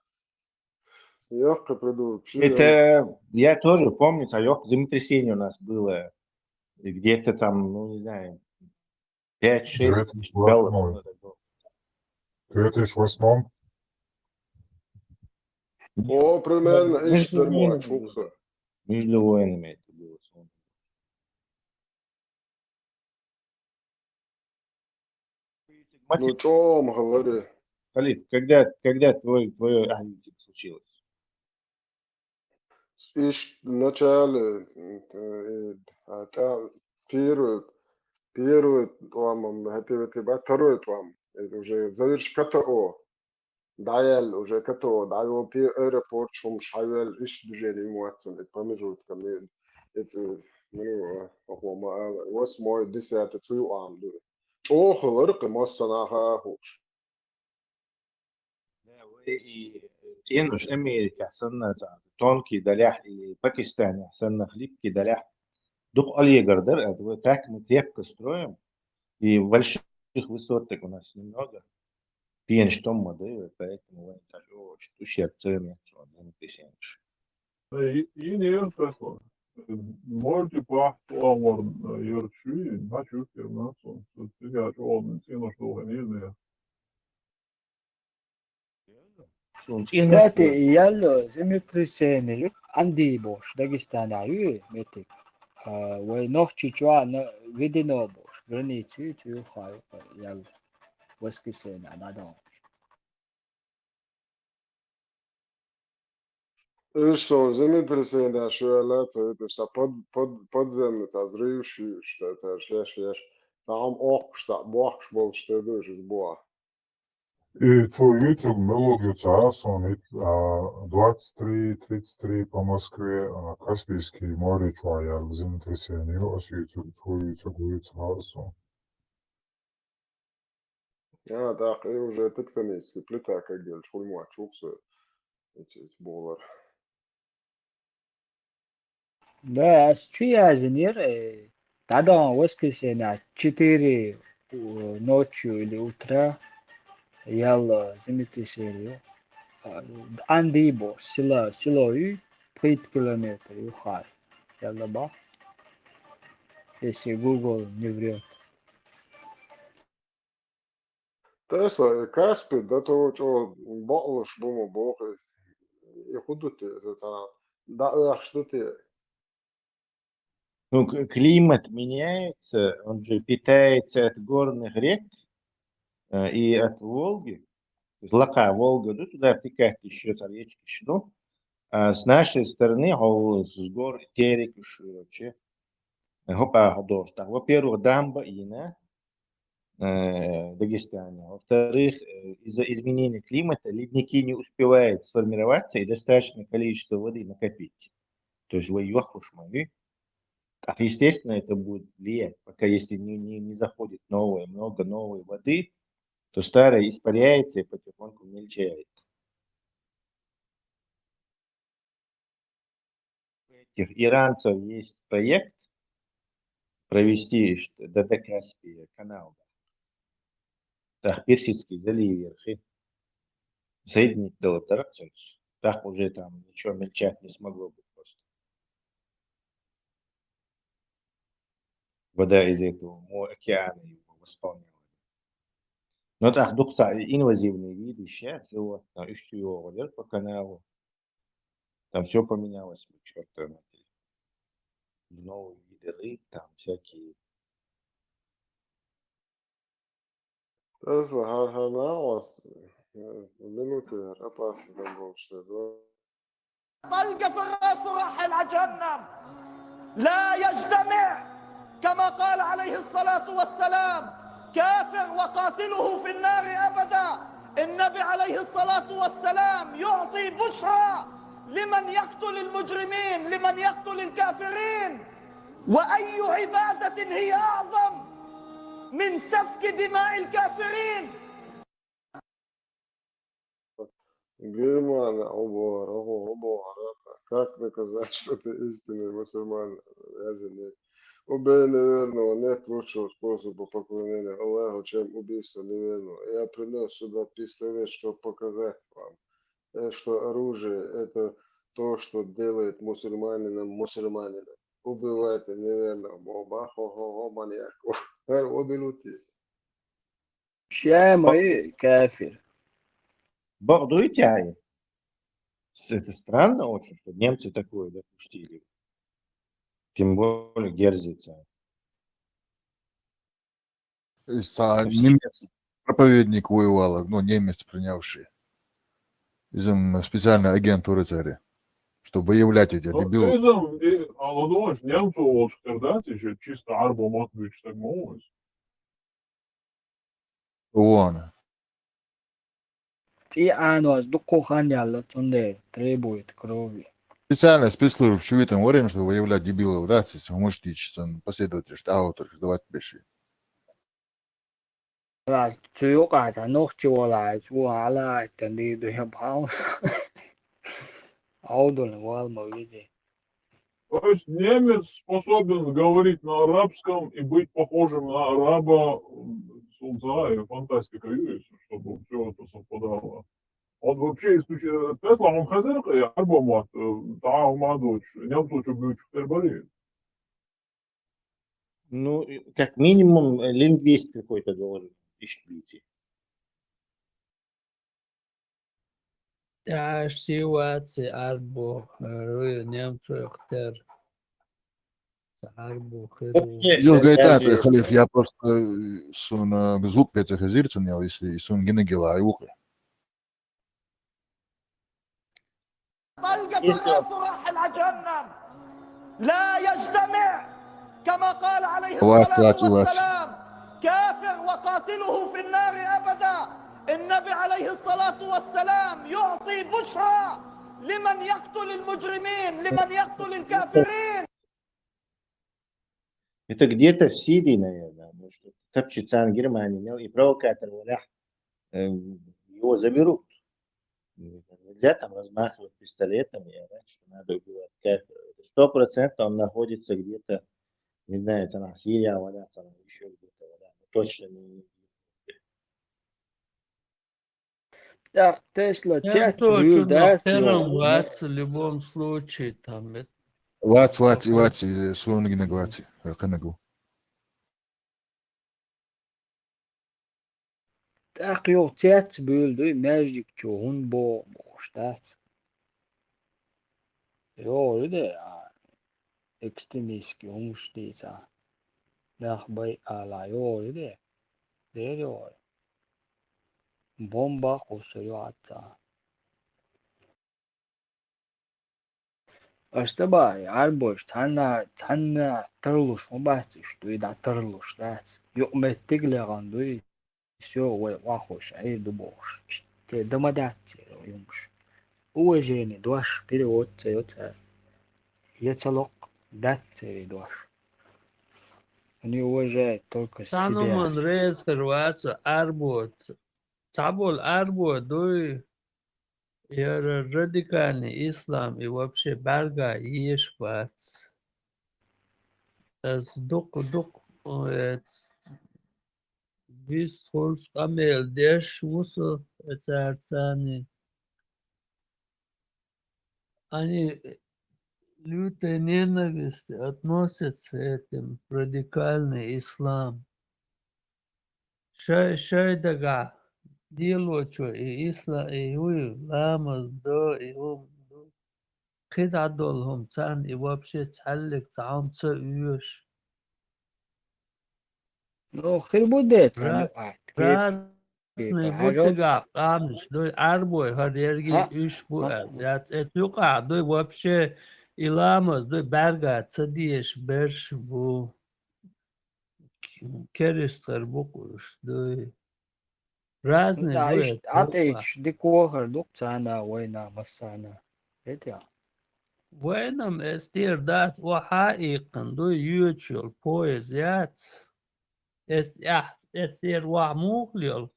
Яккхий придурок, ши. Это я тоже помню, цхьа йоккха землетрясение у нас было. И где-то там, ну, не знаю, пять-шесть тысяч баллов. Две тысячи восьмом. О, примерно, между иштта войнами. Между войнами это было. Ну, чӀоагӀа ма хиллара. Халид, когда, когда твой, твое ахӀвитик случилось? Иш начале, э, а, та, первый, первый тӀом, хӀаьта-ветта ба, второй тӀом. Это уже заверш-, КТО. ДӀаяьлла уже КТО, дӀайо пе-, аэропорт, хӀумаш хьавел, иш движение ма вац цун, это промежутка, ме-, это, ну, а, хӀама ала, восьмой, десятый, цу юкъа ду. ЧӀоагӀа хиллар-кх массанахьа а хууш. Да, вай и цӀенош Америкехь санна цхьа тонкий далехь, и Пакистанехь санна хлипкий далехь, дукха олигар дара, а вай так мы крепко строим, и больших высот так у нас немного. Пенаш томма да, и поэтому вайн цхьа чӀогӀа ущерб ца меца, вайн пенаш. Ай, и не эр тесла. Морти пахт омор, эр чуи, на чур кер на сон. Тут я чё он цену что не не. Цун цӀена. Кстати, ял землетрясение ю, Анди бохуш, Дагестана ю, метик. А, вай нохчи чуа на, Ведено бохуш, границу ю, цу юха ю, ял воскресенье, а, надо. Иш сон землетрясение шу яла ца виташ, ца под-, под-, подземный, ца взрыв шу, ца, ца шеш, шеш. Ца хӀума охкуш, ца бохкуш болуш тера ду иш боху. И цо юьйцург мел луг ю ца сон ит, а, двадцать три тридцать три по Москве, а, Каспийский море чуа яьлла землетрясение ю, ас юьйцург, цо юьйцург ву ю ца сон. А, тӀаккха и уже тектонический плита, как делать, хуьлу ма вац чухсо, эцу, эцу болар. Да, ас чу яздинера, э, дӀадахана воскресенье четыре, э, ночью или утро, ял, э, землетрясение. А, Анди бо, село, село ю, пхийтта километр юха. Ял бах. Если Google не врёт. Тесла, э, Каспи, да то чӀо бакълуш бу ма боху, и хӀун ду те, иза цхьа дӀаоьхуш ду те? Ну, к-, климат меняется, он же питается от горных рек, э, и от Волги. То есть лакха Волга ду, туда втекает ещё там речки ду. А с нашей стороны, хьо-, с гор Терек, короче, хӀокху хьо долуш. Так, во-первых, дамба йина, э, Дагестане. Во-вторых, э, из-за изменения климата ледники не успевают сформироваться и достаточное количество воды накопить. То есть вай йохлуш ма ю. Так, естественно, это будет влиять, пока если не, не, не заходит новое, много новой воды, то старое испаряется и потихоньку мельчает. У этих иранцев есть проект провести ш-, до, до Каспия канал. Так, Персидский залив яхи. Соединить дала дара цуьнца. Так уже там ничего мельчать не смогло бы просто. Вода из этого мо-, океана его восполняла. Но так, дукха инвазивные виды сейчас, животные, ещё его по каналу. Там всё поменялось, к чёртовой матери. Новые виды рыб, там всякие. Тесла, хьан-, хьан накъост, э, минуты опасно там было, что ли. طلقة في الراس وراح على جهنم. لا يجتمع، كما قال عليه الصلاة والسلام، كافر وقاتله في النار أبدا. النبي عليه الصلاة والسلام يعطي بشرى لمن يقتل المجرمين، لمن يقتل الكافرين. وأي عبادة هي أعظم من سفك دماء الكافرين؟ Герман, обора, обора. Как доказать, что ты истинный мусульманин? Я же не. Убей неверного, нет лучшего способа поклонения Аллаху, чем убийство неверного. Я принёс сюда пистолет, чтобы показать вам, э, что оружие — это то, что делает мусульманина мусульманином. Убивайте неверного, баба, хо-хо-хо, маньяк. Уберите. Шаьма и кафир. Бакъ дуй тяй? С-, это странно очень, что немцы такое допустили. Тем более Герзица. Иза цхьа немец, Проповедник воевал, ну, немец принявший. Изам специальная агентура цари, чтобы выявлять этих Ну, дебилов. Изам, и, а, Владимирович, немцев волчу тердать, еще чисто арбо мат бич так молось. Вон. И ано аз дуккха хан яла, цунде требует крови. Специально спецслужб шуитам варим, чтобы выявлять дебилов, да, цис хумуштич, сан последователь, что автор, сдавать беши. Раз цуюкъа та нохчи валац, у ала тан ди ду хаб хаус. Аудул вал ма види. То есть немец способен говорить на арабском и быть похожим на араба, м, сунца и фантастика есть, чтобы все это совпадало. Он вообще исключает. Тесла, он хазер, и арбо мат, э, та мадуч, немцу чё бючу тербари. Ну, и как минимум, э, лингвист какой-то должен ещё прийти. Аш ситуаци арбо, э, немцу тер. Арбо хиру. Нет, Юл я- гайтат, я- халиф, я просто э, сун э, звук пецехезир цунел, если и сун гинегела и ухи. طلقة في يسلم. الراس وراح على جهنم. لا يجتمع كما قال عليه وات- الصلاة وات- وات. والسلام: كافر وقاتله في النار أبدا. النبي عليه الصلاة والسلام يعطي بشرى لمن يقتل المجرمين، لمن يقتل الكافرين. Это где-то в Сирии, наверное, потому что капчицан Германии имел и провокатор, валях, э, его заберут. Нельзя там размахивать пистолетом и орать, что надо убивать кафира. Это сто процентов он находится где-то, не знаю, там Сирия, валя, там еще где-то, валя. Точно не Так, Тесла, Я чат то бюл чудно дас хером ё. вац в любом случае там. Это Вац, вац, и вац, и сун гинег вац, раканагу. Так, ё, чат бюл дуй, междик чё, хун бо, бо, штат. Ё, иде, а, экстремистский, хумуштица. Нах бай ала, ё, иде. Дер ё. Бомба кусу ё атца. Аш таба, арбош, цанна, цанна тарлуш, ма бац, что и да тарлуш, да. Ё меттиг леган дуй. Всё, вай, вахуш, ай, дубош. Те дома датце, юмш. Уважение, дош, перевод, цеёца. Ецалок, датце, дош. Они уважают только себя. Сануман рез хервацу арбоц. Цабол арбо дуй. Яра радикальный ислам и вообще барга еш вац. Аз дук, дук, э, вис хулс камел деш вусу, э, царцани. Они лютой ненавистью относятся к этим, радикальный ислам. Шай, шай дага, дело чё, и исла, и уй, ламаз, да, и ум, да. Хид адол хум цан, и вообще цаллик цаум ца уйош. Ну, хир буде, Ра-, а, Разный Ага. бучига къамиш, дуй арбой, хар ерги Ха, уьш бу ха. эр. Яц эт юкъа, дуй вообще иламаз, дуй барга ца деш берш бу. Керистер бу къуш, дуй. Разный Да, бу иш эр, атеч, юкъа. ди кохар, дук цана, война, массана. Этя. Вайнам эс тир дат ва ха икъан, дуй ючул поезд яц. Эс ях, эс тир ва мухлил.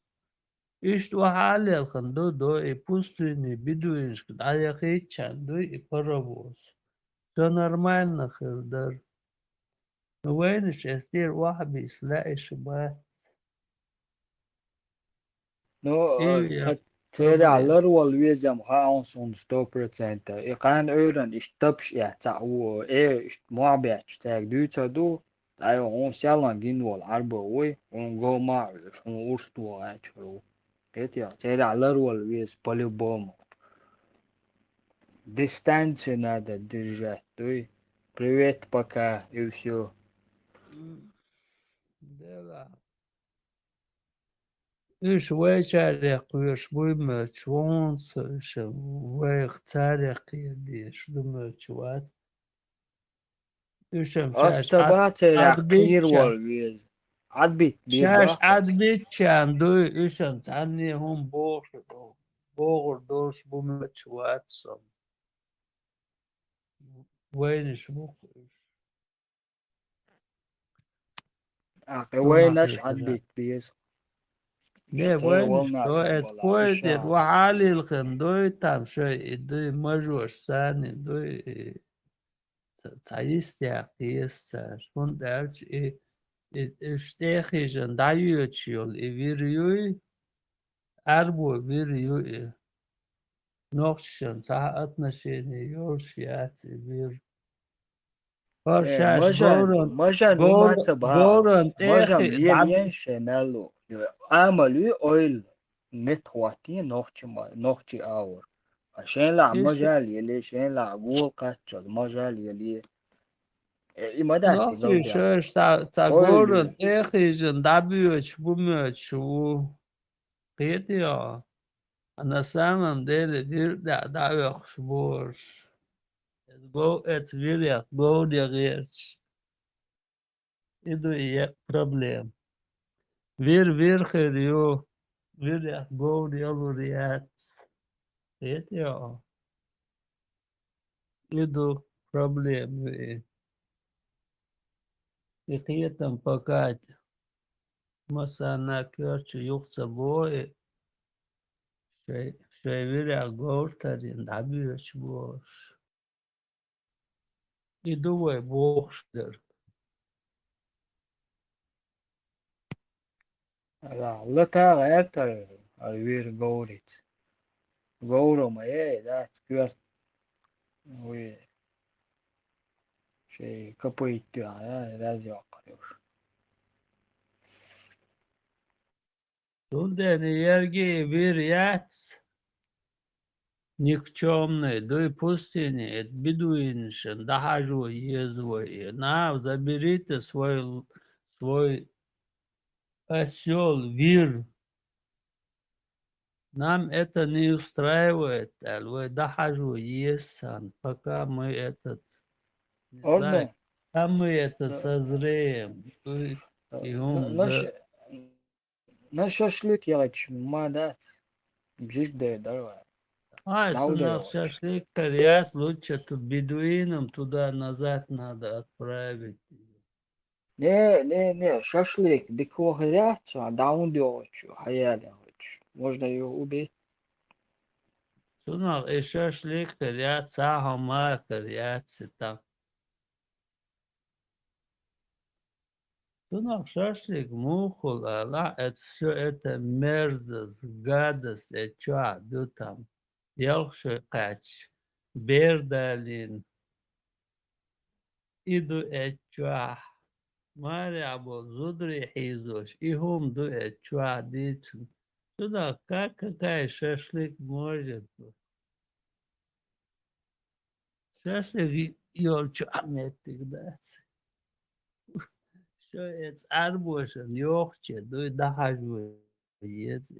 Ишт ва халил хан, ду, ду, и пустыни, бедуиншк, да яхичан, дуй, и паровоз. Всё нормально, хырдар. Вайниш эс тир ва бис ла иш бац. Ну, Ил э, я, ца-, цералар проблема. вал везам хаун сун сто процентов. И къан ойран иш тапш я ца у, э, иш муабят цаг дуца ду. Ай, он сялан гин вал арба уй, он гома, он урс дуа чару. Этя, цералар вал вез по-любому. Дистанцию надо держать, дуй. Привет, пока, и всё. М, да ладно. Уьш вайчарех кхоьруш буй моьттуш, вон ца уьш вайх царех кхера дезаш ду моьттуш вац. Уьш-м шаьш Астабацерах Ӏадбитча. Кхийр вар веза. Ӏадбит беза Шаьш бахас. Ӏадбитчарна дуй, уьш-м цхьанне хӀума бохуш, бохур долуш бу моьттуш вац со. Вайнаш бу-кх уьш. А, кхин вайнаш Ӏадбит беза. Не, вайнаш до, эт пойдер, ва хьалилхина дуй, там шай и дуй, мажош санна дуй, и ца, ца йистехь кхеса цара. ХӀунда аьлча и, и, и уьш тӀе а хиъна дӀайоьдуш йолу и вир юй, Ӏаьрбо вир ю и. Нохчашна цхьа отношение йолуш яц и вир. ХӀара Э, шаьш мажан, говран, мажан говр-, вума ца бахас. Говран тӀе а хи-, лелаеш шайн мел лу. Амал ю ойла, мет хӀоттийна нохчи ма-, нохчи агӀор. А шайн лахь мажал елий, шайн лахь гол кхаччалц мажал елий. Э, и ма дац, нохчи шаьш цхьа, цхьа говран тӀе а хиъна дӀабоьдуш бу моьттуш ву. Кхетий хьо? А на самом деле вир тӀехь дӀаоьхуш бу уьш. Эц гов-, эц вирех говр ян гӀерташ. И ду и е-, проблема. Вир вир хир ю, вирех говр ялур яц. Кхетий хьо? И ду проблема ю и. И кхетам пока массарна коьртачу юха ца бо и, шай, шай вирех говр тарйина дӀабоьдуш бу уьш. И ду вай бохуш дерг. Ала, лата гӀертара, а вир говрица. Говро ма яй, дац, коьрта. Вуй, шай капайт яй, раз йоккхур уьш. Цундела ерриге вир яц, никчёмный, дуй пустыне, эт бедуинашна дӀахьажо еза вай. На, заберите свой, свой осёл, вир. Нам это не устраивает, аьлла, вай дӀахьажо еза царна, пока мы этот, не знаю, когда мы это созреем. Дуй, и хӀума ду. Наш шашлык яхьча ма дац, бжиг дай дара вай. Ай, цунах шашлык карьяц, лучше ту бедуинам туда-назад надо отправить. Не, не, не, шашлык дика вахар яц, а даун доьгӀучу, хьаяьлла хӀуьттуш. Можно его убить. Цунах и шашлык карьяц, цхьа хӀума карьяц, и там. Цунах шашлык муххул ала, это всё это мерзость, гадость, это чохь ду там, ялх шо кхаьчча, бер далийна. И ду это чохь. Марехь болу зударий хьийзош, и хӀума ду это чохь дийцина. Цунах ка-, какая шашлык может быть? Шашлык йолчу а меттиг дац. Шо эца Ӏаьрбошан йохче дуй, дӀахьажо еза.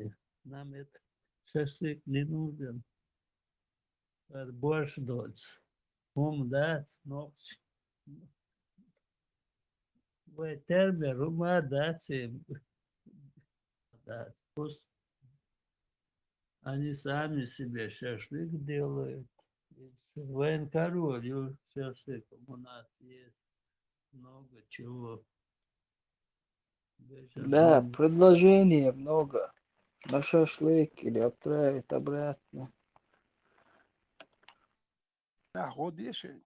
Нам это шашлык не нужен. Ар борш доцу. ХӀума дац, нохча. Вай термер хӀума дац, и дац. Пусть они сами себе шашлык делают. Вайн король, ю, шашлык у нас есть много чего. Да, предложений много. На шашлык или отправить обратно. Да, гӀо де шайн.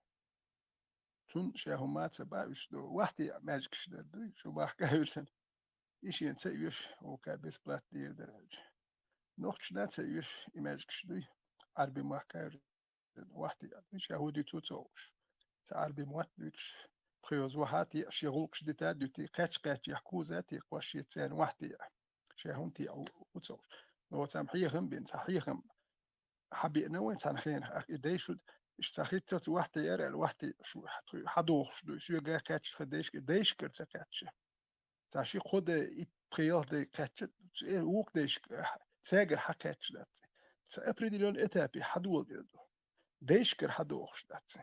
Цунна шен хӀума ца бан уьш ду. Вахтеа маьжгаш дара дуй, шу бахка вирсина. И шена ца оьшу, ока бесплатно дийр дара аьлча. Нохчашна ца оьшу, и маьжгаш дуй. Ӏарби махка вирсина. Вахтеа дуй, ша хӀу дуьйцу ца хууш. Ца Ӏарби мотт дуьйцуш, пхоьаза вахьа теа, шен гӀуллакхаш дита а дуьтий, кхаьч-кхаьччехь кхуза а теа, кхош шеца церан вахтеа. Шен хӀума теа хӀу ца хууш. Но цхьа хьехам бина, цхьа хьехам хьабеана вайн цхьана хенахь, ахь и дайшуда, иштта цхьа хица ца вахьте яра аьлла, вахьте шу хьадохуш ду, соьга кхаьчча тхан дайшка, дайшкара ца кхаьчча. Цхьа ши кхо де итт пхи-ялх дай кхаьчча, э, вукху дайшка, цаьгара хьакхаьчча дац. Цхьа определённый этапе хьадоладелла ду. Дайшкара хьадохуш дац.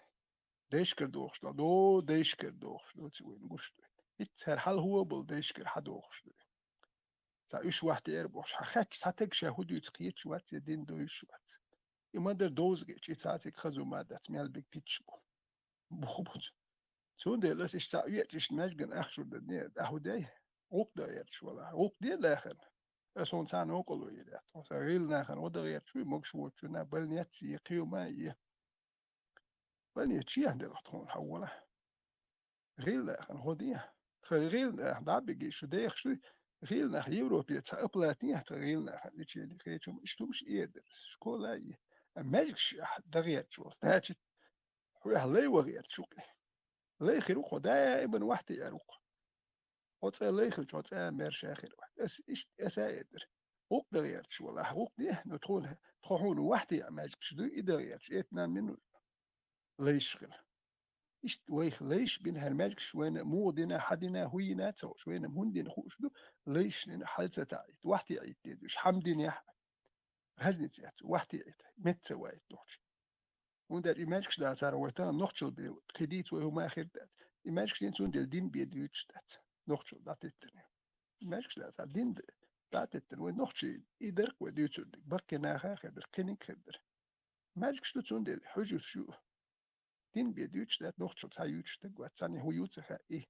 Дайшкара дохуш ду. О, дайшкара дохуш ду, ци вайна гуш ду. ХӀинца цара хьалхо а болу дайшкара хьадохуш ду. Цхьа уьш вахтиъар бохуш, хьан хаьттича, цхьа таг ша хӀун дуьйцу кхеташ вац я дин дуьйцуш вац. И ма-дарра довза гечи, и цхьа цига хаза ма дац, мел биг питташ бу. Бух буц. Цундела аса иштта цхьа оьрчишна маьжган ахчур дан, не, аху дай, гӀукъ дан гӀерташ вала. ГӀукъ де нахана. Аса хьуна цхьа новкъарло йир яц. Хьо сан гӀийла нахана гӀо дан гӀерташ вуй, могуш воцучунна, больница е, кхийо ма е. Вани чехьа делахь тхуна хьан вала. ГӀийла нахана гӀо де. Тхан гӀийла нах дӀа а бигий, шу дехаш дуй, гӀийла нах Европе цхьа оплата ехьа тхан гӀийла нахана лечение хечум, иштта хӀумаш эр дара. Школа а е. А маьжгаш ахь дан гӀерташ волу, значит, хьоьхьа лай ван гӀерташ ву-кх. Лай хир ву-кх хьо, даиман вахтиъар ву-кх. Хьо цӀа лай хилча, хьо цӀа а маьрша хир вац. Ас иш-, аса а эр дара. ГӀукъ дан гӀерташ вала, ахь гӀукъ де, но тхуна, тхо хьуна вахтиъа маьжгаш дуй, и дан гӀерташ, это нам не нужно. Лайш хила. Иштта вайх лайш бина хӀара маьжгаш вайна муха дина, хьан дина, хӀун йина ца хууш, вайна хӀунда дина хууш ду, лайш дина хьал ца таӀийта, вахтиъийта деза уьш, хьан динехь а. Разница яц, вахтиъийта, мет ца вайта нохчий. ХӀунда аьлча и маьжгаш дацара вай тахана нохчалла бен, кхин дийца вай хӀума хир дац. И маьжгаш дин цундела дин бен дуьйцуш дац. Нохчалла дӀатеттарна. И маьжгаш дацара дин д-, дӀатеттарна вай нохчий, и дарх вай дуьйцург. Баккхий наха а хир дара, кхиниг а хир дара. Маьжгаш ду цундела, хьуьжарш ю. Дин бен дуьйцуш дац, нохчалла цхьа юьйцуш стаг вац, цхьанне хӀун ю ца хаьа и.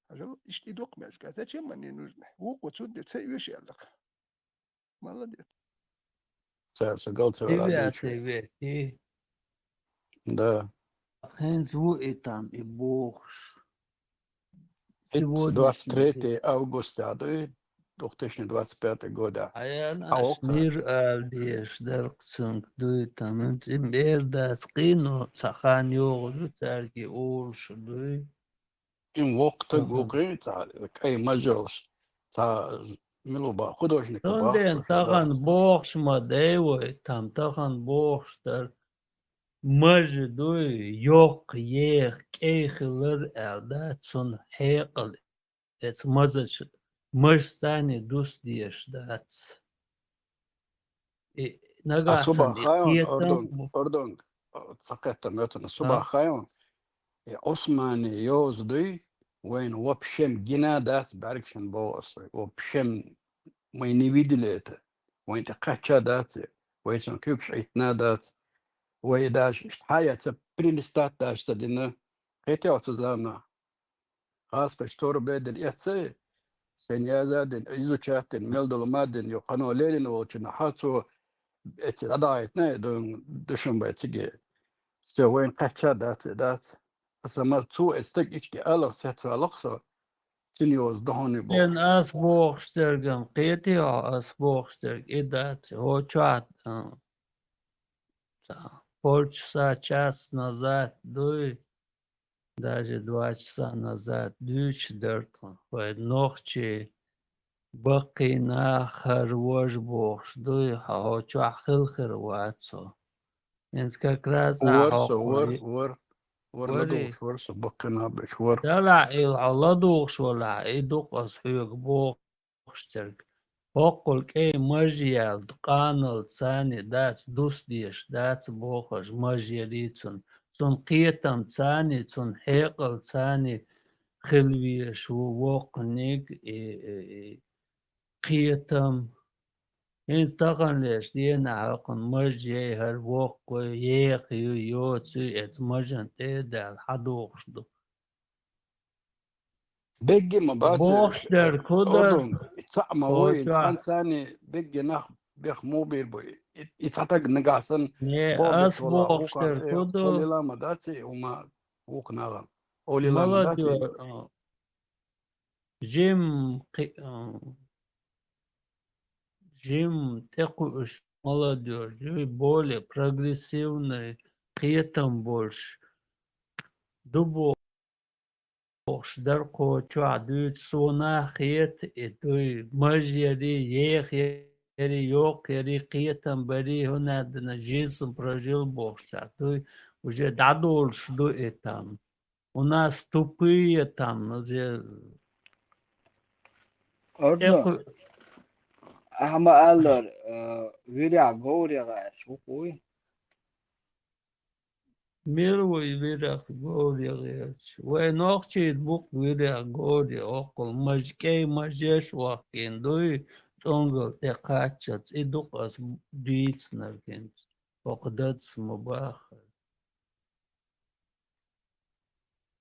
Хьажал, иштта и дукха маьжгаш. Зачем они нужны? Вукхо цундела ца оьшу аьлла-кх. Молодец. Цара са галцара Девятый век, и Да. ХӀинца ву и там, и бохуш. Сегодняшний день. Двадцать третьего августа, да, две тысячи двадцать пятого года. Хьаян А аш оккха? Нир ала деш, дарх цунг дуй, там, им, им эр дац, кхин, но цхьа хан йогӀу ду, цаьрги олуш дуй. Им воккха таг ву Мгм. кхин, цхьа кӀай мажалш, цхьа мила ву бах-, художник ву Цундела бахаш, да. Тахана бохуш ма дай вай, там, тахана бохуш дар. Мажа дуй, йоккха, еха, кӀай хилар аьлла дац цунна хьекъал. Эца мазачу, мажа царний дус деш дац. И А нагахь субах санна и хайон, кхетам ордонг, бу- ордонг, а, ца кхетта моьттана, субах А? хайон, и Ӏусмани йоза дуй, вайна вообще гина дац, бӀаьргашна боху аса, вообще мы не видели это. Вайн тӀе кхачча дац, вай цунна куьйгаш Ӏиттина дац. Вай даже иштта хьаяца прилистать даже ца дина, кхетий хьо цу заманахь? Хасбеш сто рублей дина эццай, сайн яза дина, изучать дина, мел долу ма дина, ю кхано лелина волчунна хьа цо эццай дӀадахьийтина, ду-, Душанбе циге. Всё, вайна кхачча дац, дац. Аса ма цо эццаг ичке алар цецваллакх со, цуьнан йоза дохуни бохуш. Эн ас бохуш дергам, кхетий хьо, ас бохуш дерг и дац, хьо чохь, а, ца, полчаса, час назад дуй, даже два часа назад дуьйцуш дара тхуна, вай нохчий баккхий нах хӀара важа бохуш дуй, хьо, хьо чохь хила хир вац хьо. ХӀинца как раз Вар со, ахьокхур вар, и вар, вар вари. ЛадугӀуш вар со, баккхий нах беш вар. Делахь ил хьо ладугӀуш валахь, и ду-кх ас хьоьга бохуш дерг. ХӀоккхул кӀей мажа яьлла, къаналла царний дац, дус деш дац бохуш, мажа ярий цунна. Цунна кхетам царний, цунна хьекъал царний хила везаш ву воккханиг, и, и, и, кхетам. ХӀинца таханлерчу денахь хӀокхунна мажа яй, хӀара воккха вуй, еха юй, йоцу юй, эца мажан тӀе а даьлла, хьадохуш ду. Бегги ма бац, Бохуш дерг хӀун дара? Ордун, и цхьаъ ма ву, и Кхочу. Цхьаьна царний бегги нах бех муха бийр бу? И, и цхьа таг нагахь санна Не, боху ас беш вала, бохуш вукхар, дерг э, хӀун ду? Олила ма дац и, ума вукху нагахь. Олила ма дац и. Молодёжь, а, жим кхи-, а, жим тӀекхуьуш молодёжь, более прогрессивный кхетам болуш ду бо- бохуш дара кхочу чохь дуьйцу, суна хета и дуй, мажа яри, еха яри, йоккха яри, кхетам бари, хӀунда аьлла жизнь прожил бохуш цхьа дуй, уже дӀадолуш ду и там. У нас тупые там, уже Ордо, тӀаккха ахьа ма аллара, э, вирехь говр яхаш ву-кх вуй? Мила вуй вирехь говр яхаш? Вай нохчий бу-кх вирехь говр яхаш, оккхул маж-, кӀай мажеш вахкийна дуй, цӀонгал тӀе кхаччалц. И ду-кх ас дийцинарг хӀинца, хӀокху дадас ма баххара.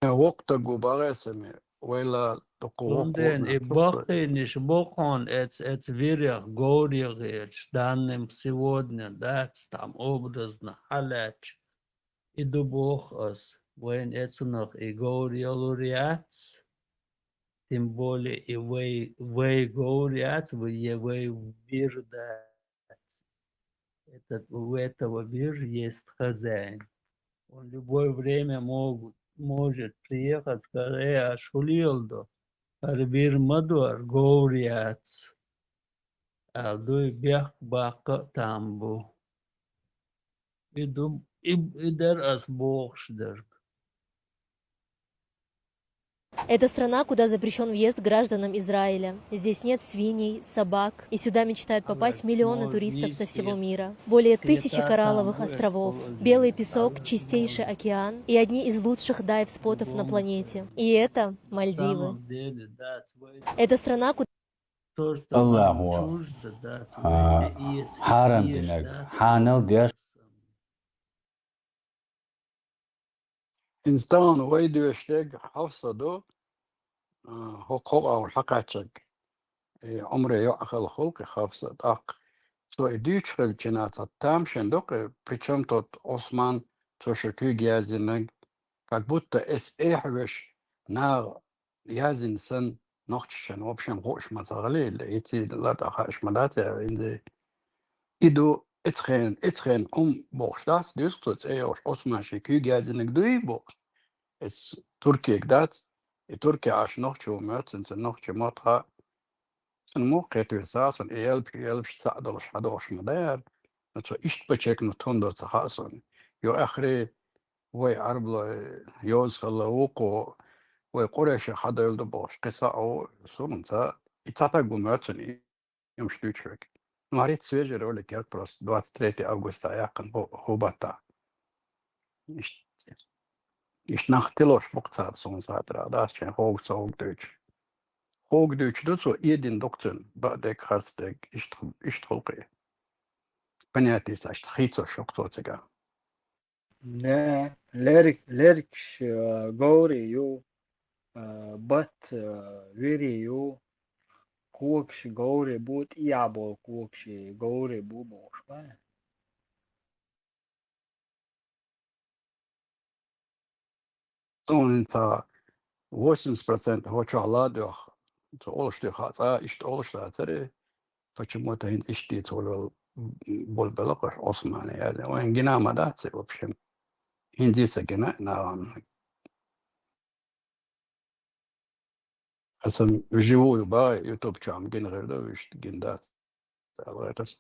Воккха стаг ву бахара ас, вайла дукха воккха ву. Цундела и баккхийнаш бу хьуна эц-, эц вирехь говр яхаш, данным сегодня дац, там образно хьалаьцча. И ду боху ас, вайна эцунах и говр ялур яц, тем более и вай, вай говр яц, вай, я вай вир дац. Этот, у этого вира есть хозяин. Он любое время могут, может приехать, сказать: «Э, аш хӀун леладо? ХӀара вир ма ду, хӀара говр яц», аьлла дуй, бехк баккха а там бу. И ду, и, и дара ас бохуш дерг. Это страна, куда запрещён въезд гражданам Израиля. Здесь нет свиней, собак, и сюда мечтают попасть миллионы туристов со всего мира. Более тысячи коралловых островов, белый песок, чистейший океан и одни из лучших дайв-спотов на планете. И это Мальдивы. Это страна, куда Аллаху, а, хьарам динарг хьанал деш. ХӀинца тахана вай доьшург Хьафса ду, а, хӀокху къовра хьакхаьчнарг. И Ӏумре йоӀ хилла хуьлу-кх и Хьафса, тӀаккха цо и дуьйцуш хилча, цхьа тамашийна ду-кх, причём тут Ӏусман, цо шен куьйга яздинарг, как будто эс эхь веш наха яздина санна, нохчашна, в общем, хууш ма ца хилийла, и цига лартӀехь хууш ма дац, я, инзий. И ду, эцхен, эцхен Ӏум бохуш дац, дуьйцу цо цӀе йолуш, Ӏусман шен куьйга яздинарг дуй бохуш. Эс Туркега дац, и Турке Ӏаш нохчо ву моьтту, цуьнан нохчийн мотт хаьа. Цуьнан муха кхетаве ца хаьа суна, и ялбаш, ялбаш цхьаъ долуш хьадогӀуш ма дара. Но цо иштта подчеркнуть хӀунда ца хаьа суна. Юкъахь вай Ӏарбойн йоза хилла вукхо, вай къурайшех хьадевлла ду бохуш, кхин цхьаъ ву, суна ца, и цхьа стаг ву моьтту суна, и, и уьш дуьйцуш верг. Ну, хӀара хӀинца свежий ролик яра, просто двадцать третье августа яьккхина хӀу-, хӀу баттахь. Иштта, иштта нах тилош бу-кх цара суна схьа тӀера, дац шайн хӀума ца хӀума дуьйцуш. ХӀума дуьйцуш ду цо, эдина ду-кх цуьнан, бакъдерг, харцдерг, иштта, иштта хуьлу-кх и. Понятица иштта хийцош ю-кх цо цигахь. Да, лерг-, лергаш, э, говрий ю, э, бат, э, вирий ю, когаш говрий бу, тӀехь болу когаш говрий бу бохуш бу. Суна хӀинца восемьдесят процентов хӀокху чохь ладоьгӀна, цо олуш дуьйхьа цкъа иштта олуш дацара, почему-то хӀинца иштта дийца волу, болу белла-кх аша Ӏусмане яздина. Вайна гина ма дац и, в общем. ХӀинца а ца гина нахана. Аса вживую бахьа ютуб чохь гина хир ду, вуьшта гина дац аьлла гӀерташ.